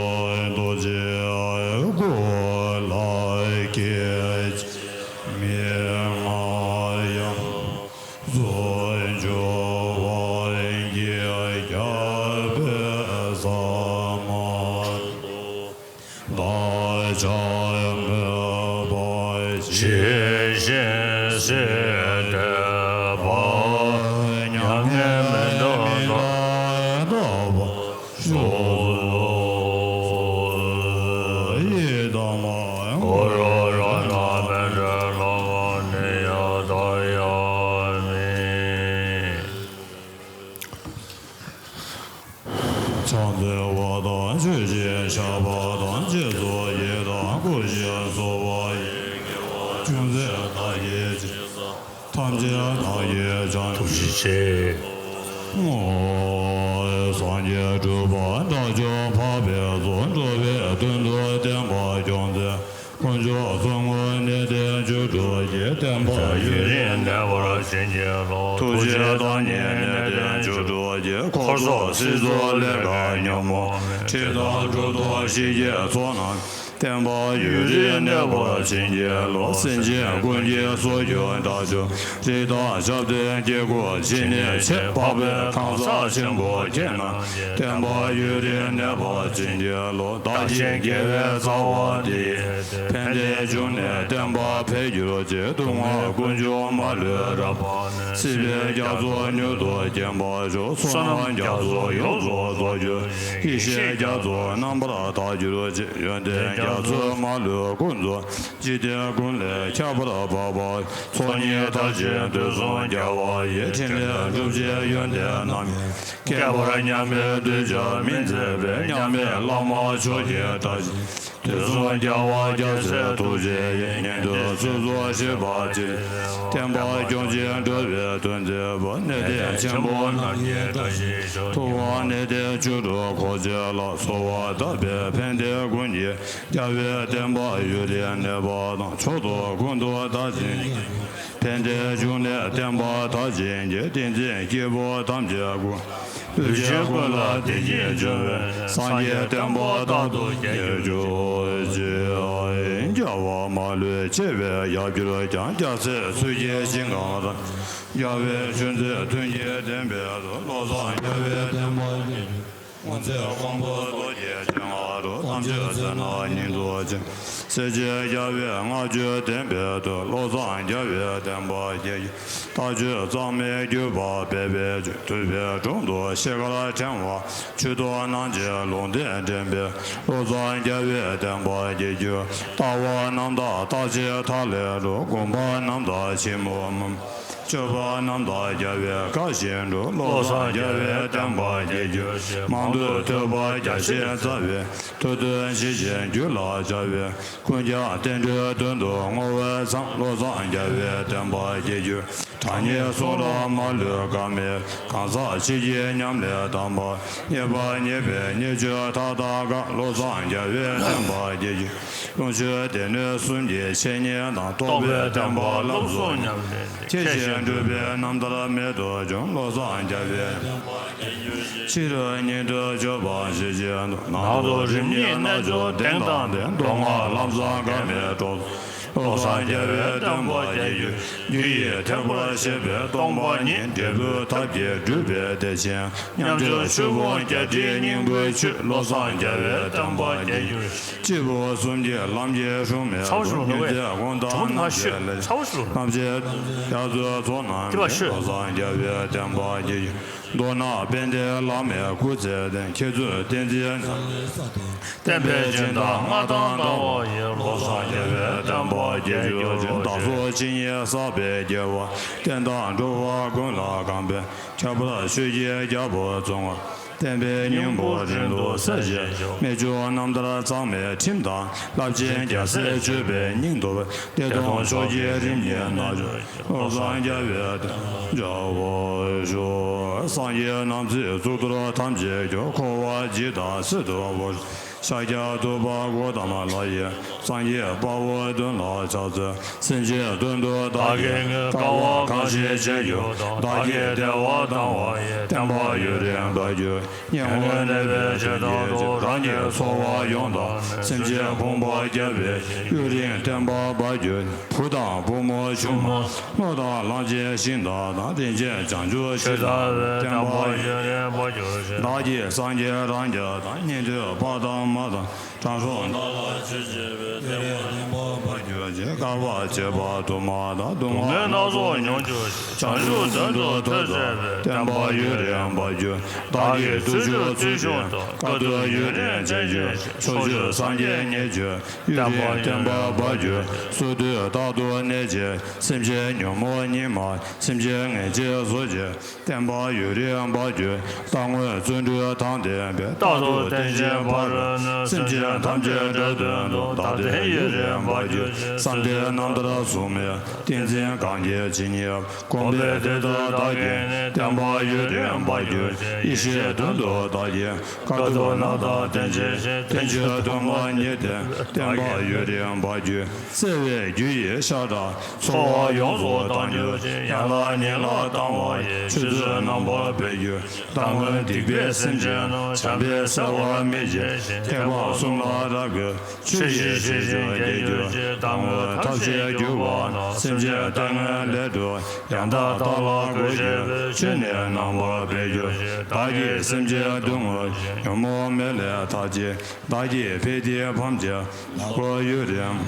གསོལ། རྡོ་རྗེ་སྐུ་ལ་སྐྱེས་མི་ང་ཡང་། རྫུ་འཕྲུལ་དབང་གིས་རྒྱལ་པོའི་ཟབ་མོ་བདག་ཅག་མོས་པ་ཇི་བཞིན་གཟིགས་ཏེ་བར་མྱ་ངན་མི་འདའ་བར། ཤོག། ཡི་དམ་གོ་ར་ར་ན་མེ་དྲེ་ལ་མ་ནི་ཡ་ད་ཡ་མི། ཕྱག་འཚལ་བ་དང་མཆོད་ཅིང་བཤགས་པ་དང་། རྗེས་སུ་ཡི་དམ་བསྐུལ་ཞིང་གསོལ་བ་ཡི། དགེ་བ་ཅུང་ཟད་བདག་གིས་ཐམས་ཅད་བདག་གིས་བྱང་། ཐུགས་རྗེ་ཆེ། སངས་རྒྱས་སྒྲུབ་པ་དགྲ་བཅོམ་འཕགས་པའི་ཚོགས། འགྲོ་བའི་དོན་དུ་བསྟན་པ་སྐྱོང་མཛད། དཀོན་མཆོག་གསུམ་མགོན་གནས་བརྟན་བཅུ་དྲུག་གི། བསྟན་པ་ཡུན་རིང་གནས་པར་བྱིན་གྱིས་རློབས། ཐུགས་རྗེའི་བདག་ཉིད་གནས་བརྟན་བཅུ་དྲུག་གི། འཁོར་ཚོགས་སྲིད་མཚོ་ལས་འགལ་ཉོན་མོངས་མེད། ཁྲི་དང་གྲུབ་ཐོབ་ཞི་རྒྱས་ཚོགས་རྣམས། བསྟན་པ་ཡུན་རིང་གནས་པར་བྱིན་གྱིས་རློབས། སེམས་ཅན་ཀུན་གྱི་གསོ་རྒྱུར་བདག་མཆོག་རིགས་དང་ཞབས་བརྟན་དཀྱིལ་འཁོར་བྱས་ནས་ཆེས་འཕགས་པའི་གང་ཟག་ཆེན་པོ་ཁྱེད་རྣམས། བསྟན་པ་ཡུན་རིང་གནས་པར་བྱིན་གྱིས་རློབས། བདག་གཞན་དགེ་བའི་རྩ་བ་འདི་ཡིས་ཕན་བདེའི་འབྱུང་གནས་བསྟན་པ་འཕེལ་གྱུར་ཅིག་སྡུག་བསྔལ་ཀུན་འབྱུང་མ་ལུས་རབ་སྲིད་པའི་རྒྱ་མཚོ་མྱུར་དུ་འགེམས་པར་ཤོག་བསོད་ནམས་རྒྱ་མཚོ་ཡོངས་སུ་རྫོགས་གྱུར་ཅིག་ཡེ་ཤེས་རྒྱ་མཚོ་རྣམ་པར་དག་གྱུར་ཅིག་ཡོན་ཏན་རྒྱ་མཚོའི་མ་ལུས་ཀུན་རྫོགས། འཇིག་རྟེན་ཀུན་ལས་ཁྱད་པར་འཕགས་པ། ཚོགས་གཉིས་མཐར་ཕྱིན་དུས་གསུམ་རྒྱལ་བ་ཡི། ཕྲིན་ལས་སྒྲུབ་བྱེད་ཡོན་ཏན་རྣམས། ཁྱད་པར་མཉམ་མེད་གདུལ་བྱ་མི་མཛད་པའི། མཉམ་མེད་བླ་མ་མཆོག་གི་བཀྲ་ཤིས། དུས་གསུམ་རྒྱལ་བ་རྒྱལ་སྲས་ཐུགས་རྗེ་ཡིས། ཉན་ཐོས་ཚོགས་རྫོགས་ཤེས་པ་ཅན། བསྟན་པ་སྐྱོང་ཞིང་སྒྲོལ་བའི་དོན་མཛད་པ། གནས་བརྟན་ཆེན་པོ་རྣམས་ཀྱི་བཀྲ་ཤིས་ཤོག་ཐུབ་དབང་གནས་བརྟན་བཅུ་དྲུག་འཁོར་བཅས་ལ། གསོལ་བ་བཏབ་པས་ཕན་བདེ་ཀུན་གྱི་རྒྱལ་བའི་བསྟན་པ་ཡུན་རིང་གནས་པ་དང་། ཕྱོགས་དུས་ཀུན་ཏུ་དར་ཞིང་རྒྱས། ཕན་བདེའི་འབྱུང་གནས་བསྟན་པ་དར་ཞིང་རྒྱས། བསྟན་འཛིན་སྐྱེས་བུ་ཐམས་ཅད་ཀུན། འདུས་བྱས་ཀུན་ལ་བདེ་སྐྱིད་འབྱུང་བའི། སངས་རྒྱས་བསྟན་པ་རྟག་ཏུ་རྒྱས་གྱུར་ཅིག་རྒྱལ་བ་མ་ལུས་ཆེ་བས་ཡབ་གྱུར་ཀྱང་། རྒྱལ་སྲས་ཚུལ་གྱིས་ཞིང་ཁམས་རབ། རྒྱལ་བའི་ཆོས་མཛད་མཐུན་རྐྱེན་ལྡན་པའི་དུས། བློ་བཟང་རྒྱལ་བའི་བསྟན་པ་རྒྱས་གྱུར། དབང་ཚད་དབང་པོ་རྡོ་རྗེ་ཅན་མཁའ་འགྲོ། དམ་ཆོས་ཟིལ་གནོན་སྙིང་སྟོབས་ཅན། སྲས་བཅས་རྒྱལ་བའི་བསྔགས་བརྗོད་ལྡན་པའི་དུས། བློ་བཟང་རྒྱལ་བའི་བསྟན་པ་རྒྱས་གྱུར། ལྟ་སྤྱོད་གཙང་མའི་བརྒྱུད་པ་སྤེལ་བའི་ཆོས། ཐུབ་པའི་དྲུང་དུ་ཤེལ་དཀར་ཕྲེང་བ། མཆོད་གཏོར་རྣམས་ཀྱིས་ལུང་བསྟན་འདྲེན་པའི། བློ་བཟང་རྒྱལ་བའི་བསྟན་པ་རྒྱས་གྱུར། ལྟ་བ་རྣམ་དག་རྟག་ཆད་མཐའ་ཀླས་འགྲོ། སྒོམ་པ་རྣམ་དག་ཕྱི་མོ་མ། སྤྱོད་པ་རྣམ་དག་རྒྱལ་བའི་བཀའ་བཞིན་འགྲོ། བློ་བཟང་རྒྱལ་བའི་བསྟན་པ་རྒྱས་གྱུར་ཅིག་མང་ཐོས་ཐོས་པ་རྒྱ་ཆེན་རྩ་བའི། ཐོས་དོན་ཇི་བཞིན་རྒྱུད་ལ་སྦྱར་བའི། ཀུན་ཀྱང་བསྟན་འགྲོའི་དོན་དུ་བསྔོ་བས་བསམ། བློ་བཟང་རྒྱལ་བའི་བསྟན་པ་རྒྱས་གྱུར། གྲངས་སྙེད་གསུང་རབ་མ་ལུས་གང་མེད། གང་ཟག་ཕྱི་རྒྱལ་ཉམས་ལས་དམ་པ། རྙེད་པ་རྙེད་པའི་རྙེད་བཅུད་མཐའ་དག་གང་། བློ་བཟང་རྒྱལ་བའི་བསྟན་པ་རྒྱས་གྱུར། ལུང་ཆོས་སྡེ་སྣོད་གསུམ་གྱི་འཆད་ཉན་དང་། རྟོགས་པའི་བསྟན་པ་ལམ་གསུམ་ཉམས་ལེན། ཁྱད་ཆོས་འགྲུབ་པའི་རྣམ་ཐར་རྨད་དུ་བྱུང་། བློ་བཟང་རྒྱལ་བའི་ཕྱི་རོལ་ཉིད་དུ་སྤྱོད་པ་ཇི་བཞིན་དུ། ནང་དུ་རིམ་གཉིས་རྣལ་འབྱོར་གདེང་དང་ལྡན། མདོ་སྔགས་ལམ་བཟང་འགལ་མེད་གྲོགས། བློ་བཟང་རྒྱལ་བའི་བསྟན་པ་རྒྱས་གྱུར། རྒྱུ་ཡི་ཐེག་པར་བཤད་པའི་སྟོང་པ་ཉིད། འབྲས་བུའི་ཐབས་ཀྱིས་སྒྲུབ་པའི་བདེ་ཆེན། མཉམ་སྦྱོར་ཆོས་ཕུང་བརྒྱད་ཁྲིའི་སྙིང་པོའི་ཆུས། བློ་བཟང་རྒྱལ་བའི་བསྟན་པ་རྒྱས་གྱུར། སྐྱེས་བུ་གསུམ་གྱི་ལམ་གྱི་སྲུང་མས། ཚ་བོ་ཞིག་ལོ་ནུས་ནུས་པས། རྫས་སྒོམ་དང་གྲུང་ཐག་རྣམ་ཤེས་ཤོད། ལས། ཚ་བོ་ཞིག་ལོ་ནུས། རྣམ་ཤེས་རྒྱ་མཚོའི་ཚོགས་རྣམས་ཀྱིས། བློ་བཟང་རྒྱལ་བའི་བསྟན་པ་རྒྱས་གྱུར། མདོར་ན་དཔལ་ལྡན་བླ་མའི་སྐུ་ཚེ་བརྟན། མཁས་བཙུན་བསྟན་འཛིན་བསྟན་པའི་སྦྱིན་བདག་མངའ་ཐང་ལྟ་བུ་ཡི། བློ་བཟང་རྒྱལ་བའི་བསྟན་པ་རྒྱས་གྱུར་ཅིག་བདག་སོགས་ཇི་སྙེད་བསགས་པའི་དགེ་བ། བསྟན་དང་འགྲོ་བ་ཀུན་ལ་གང་ཕན། ཁྱད་པར་ཆོས་ཀྱི་རྒྱལ་པོ་གཙོ་བོ། བསྟན་པའི་སྙིང་པོ་རིང་དུ་གསལ་བྱེད་ཤོག་རྨད་བྱུང་རྣམ་ཐར་གཙང་མའི་ཁྲིམས་དང་། རླབས་ཆེན་རྒྱལ་སྲས་སྤྱོད་པའི་སྙིང་སྟོབས། བདེ་སྟོང་མཆོག་གི་རིམ་གཉིས་རྣལ་འབྱོར། བློ་བཟང་རྒྱལ་བའི་བསྟན་པ་རྒྱས་པར་ཤོག་སངས་རྒྱས་རྣམ་ཐོས་གཙུག་ཏོར་ཐམས་ཅད་ཀྱང་། འཁོར་བ་འཇིག་དང་སྲིད་དུ་བོར། ཤཱཀྱ་ཐུབ་པ་གོ་ཏ་མ་ལ་ཡི། སངས་རྒྱས་དཔའ་བོ་མདུན་ལ་ཕྱག་འཚལ། སེམས་ཅན་དོན་དུ་བདག་གིས་མངོན། དཀའ་བ་གང་ཞིག་ཅི་ཡོད་དང་། བདག་གིས་བདེ་བ་དང་བ་ཡི། བསྟན་པ་ཡུན་རིང་འབར་གྱུར། ཉེ་བར་གནས་པའི་བྱེ་བྲག་ཏུ། རང་གི་འཚོ་བ་ཡོངས་དག་ནས། སེམས་ཅན་ཕོངས་པ་བསྐྱབ་པའི་ཕྱིར། ཡུན་རིང་བསྟན་པ་འབར་གྱུར། བུ་དང་བུ་མོ་ཆུང་མ་རྣོ་དང་། གླང་ཆེན་ཤིང་དག་དང་། རིན་ཆེན་བྱང་ཆུབ་ཆོས་དང་ལྡན་པ་ཡི། བདག་གིས་སངས་རྒྱས་རང་རྒྱལ་དང་། ཉན་ཐོས་ཕ་དང་མ་དང་། དྲང་སྲོང་བདག་ལ་ཆོས་བྱེད་པའི། བསྟན་པ་ཡུན་རིང་འབར་གྱུར་ཅིག་དཀའ་བ་སྤྱད་པ་དུ་མ་དང་། སྡུག་བསྔལ་སྣ་ཚོགས་མྱོང་གྱུར་ཅིག་བྱང་ཆུབ་དོན་དུ་ཐོས་མཛད་པའི། བསྟན་པ་ཡུན་རིང་འབར་གྱུར། བདག་གིས་བརྟུལ་ཞུགས་ཚུལ་བཞིན་དུ། དཀའ་ཐུབ་ཡུན་རིང་སྤྱད་ཕྱིར། ཕྱོགས་བཅུའི་སངས་རྒྱས་ཉེར་བརྒྱའི། ཡུན་རིང་བསྟན་པ་འབར་གྱུར། སོ་སོའི་རྟག་ཏུ་གནས་བྱེད། སེམས་ཅན་ཉོན་མོངས་སྙིགས་མ། སེམས་ཅན་ངེས་ཤེས་གཟུགས་ཅན། བསྟན་པ་ཡུན་རིང་འབར་གྱུར། རྟག་དངོས་བརྩོན་འགྲུས་དང་ལྡན་པའི། རྟག་ཏུ་བསྟན་ཞིང་ཕ་རོལ་ནས། སེམས་ཅན་ཐམས་ཅད་འགྲོ་དོན་དུ། བདག་བསྟན་ཡུན་རིང་འབར་གྱུར་ཅིག་བསམ་གཏན་རྣམ་ཐར་སྲུང་མའི་ཏིང་འཛིན་གང་སྐྱེས་ཇི་སྙེད་གོམས་པའི་དེ་ལྟར་བདག་གིས་བསྟན་པ་ཡུན་རིང་འབར་གྱུར་ཅིག་ཡེ་ཤེས་དོན་དུ་བདག་གིས་དཀའ་ཐུབ་རྣམ་དག་བསྟན་ཅིང་བསྟན་བཅོས་སྟོན་པ་ཉིད་དེ། བསྟན་པ་ཡུན་རིང་འབར་གྱུར་བརྩེ་བའི་རྒྱུ་ཡི་ཤ་ཁྲག་འཚོ་བ་ཡོངས་སུ་དག་གྱུར་ཅིག་ཡན་ལག་ཉིད་ལ་དང་བ་ཡི་ཆོས་ཚུལ་རྣམ་པར་འཕེལ་གྱུར་ཅིག་སྡང་བའི་སྡིག་པའི་སེམས་ཅན་རྣམས་བྱམས་པས་བསལ་བར་མི་བྱེད་ཅིག་ཐེག་པ་གསུམ་ལ་རབ་གྱུར་ཆོས་ཀྱི་ཤེས་བྱ་རྒྱས་གྱུར་ཅིག་སྡང་བའི་ཐབས་ཤེས་གྱུར་པ་རྣམས་སེམས་ཅན་ལྟ་ངན་ལས་གྲོལ་ཡང་དག་བདག་ལ་གུས་ཕྱིར་ཆོས་ནི་རྣམ་པར་འཕེལ་གྱུར་ཅིག་བདག་གིས་སེམས་ཅན་སྡུག་བསྔལ་ཉོན་མོངས་མེ་ལས་ཐར་ཅིག་བདག་གིས་ཕས་བསྟན་ཕམ་བྱས་ལག་པ་ཡུན་རིང་།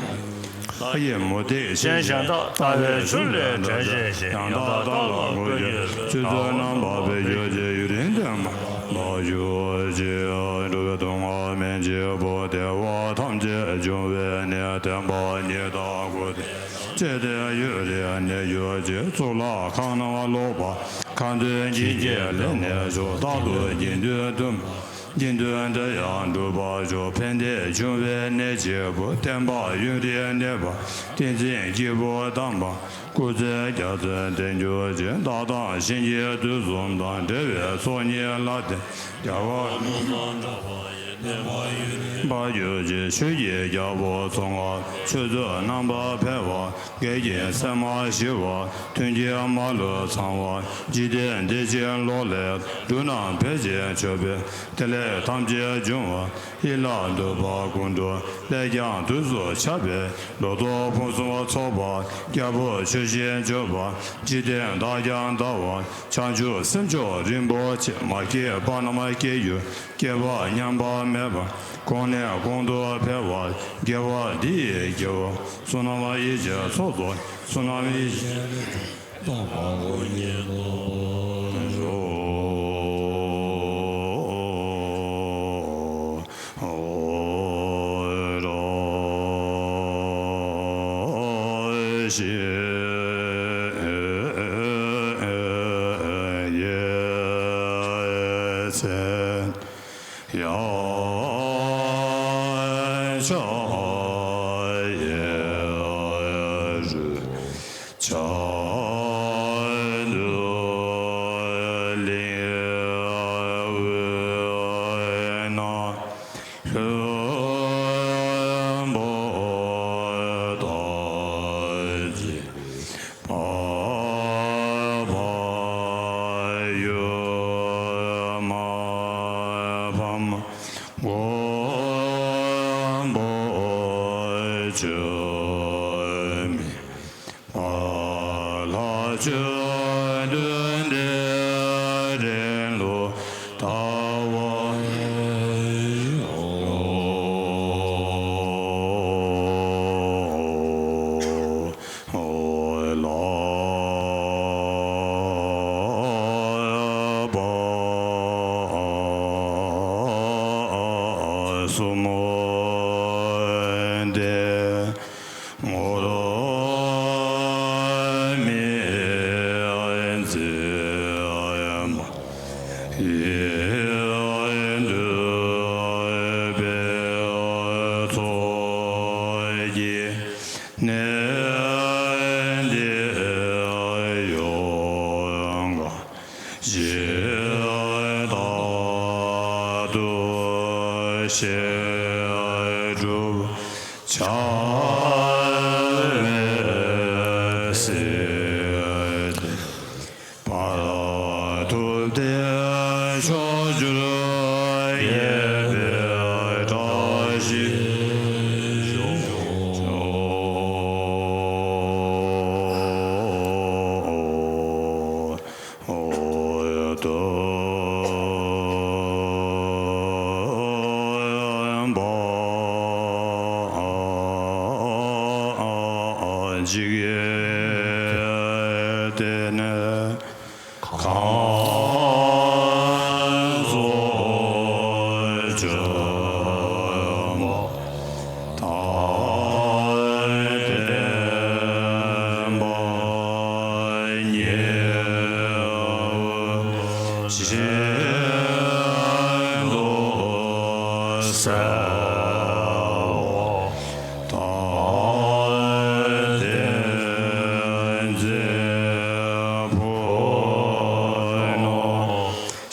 བདག་གིས་མུ་སྟེགས་ཅན་གཞན་དག་ལྟ་བའི་ཆོས་ལས་བྲལ་བྱས་ཤིང་ཡང་དག་བདག་ལ་གུས་ཕྱིར་ཆོས་ཚུལ་རྣམ་པར་འཕེལ་གྱུར་ཅིག་ཡུན་རིང་དུ་མ་ལ་གྱུར་ཅིག་འགྲོ་བའི་སྡུག་བསྔལ་མི་འཇིགས་པ་བདེ་བ་ཐམས་ཅད་འབྱུང་བའི་གནས་བསྟན་པ་ཉིད་དང་གུས་བརྩེ་བཅས་ཏེ་ཡུན་རིང་གནས་གྱུར་ཅིག་གཙུག་ལག་ཁང་རྣམས་ལོག་པར་ཁ་འདོན་བགྱིས་ཀྱིས་ལེགས་ནས་བཞུགས། རྟག་ཏུ་དགེ་འདུན་དུ་དགེ་འདུན་འདྲ་ཡང་འགྲུབ་པར་ཤོག་ཕན་བདེ་འབྱུང་བའི་གནས་གཅིག་པུ། བསྟན་པ་ཡུན་རིང་གནས་པར་བསྟན་འཛིན་སྐྱེས་བུ་དམ་པ་སྐུ་ཚེ་རྒྱ་མཚོའི་དལ་འབྱོར་ཅན། བདག་དང་གཤིན་རྗེའི་དུག་གསུམ་དང་འབྲེལ་བའི་ཚོགས་གཉིས་ལ་བརྟེན་རྒྱལ་བ་འབར་གྱུར་ཅིག་ཆོས་ཀྱི་རྒྱལ་པོ་ཚོགས་ལྔ་ཆོས་ཚུལ་རྣམ་པར་འཕེལ་བ། བགེགས་ཀྱི་མཚན་མ་ཞི་བ། མཐུན་རྐྱེན་མ་ལུས་ཚང་བ། འཇིག་རྟེན་བདེ་ཆེན་ལོ་ལེགས། འབྲུ་རྣམས་འཕེལ་ཞིང་མཆོད་པའི་བདེ་ལེགས་ཐམས་ཅད་འབྱུང་བ། ཡིད་ལ་འདོད་པ་ཀུན་འགྲུབ། ལས་ཀྱང་དུས་སུ་ཆགས་པའི་ལོ་ཏོག་ཕུན་སུམ་ཚོགས་པ། རྒྱལ་པོ་ཆོས་བཞིན་འབྱོར་པ། འཇིག་རྟེན་བདག་ཀྱང་དར་བ། བྱང་ཆུབ་སེམས་མཆོག་རིན་པོ་ཆེ། མ་སྐྱེས་པ་རྣམས་སྐྱེ་གྱུར། སྐྱེས་པ་ཉམས་པ་མེད་པར། གོང་ནས་གོང་དུ་འཕེལ་བར། དགེ་བ་འདི་ཡི་དགེ་བ། བསོད་ནམས་ཡེ་ཤེས་ཚོགས་རྫོགས། བསོད་ནམས་ཡེ་ཤེས་སྟོང་པ་དངོས་ཉིད་རྫོགས།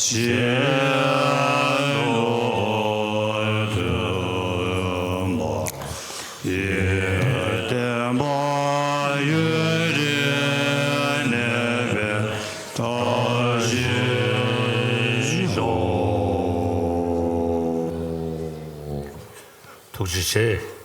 ཞེས་ལུང་སྟོན་པ། ཡིད་བརྟན་པ་ཡུན་རིང་གནས་པའི་བཀྲ་ཤིས་ཤོག། ཐུགས་རྗེ་ཆེ།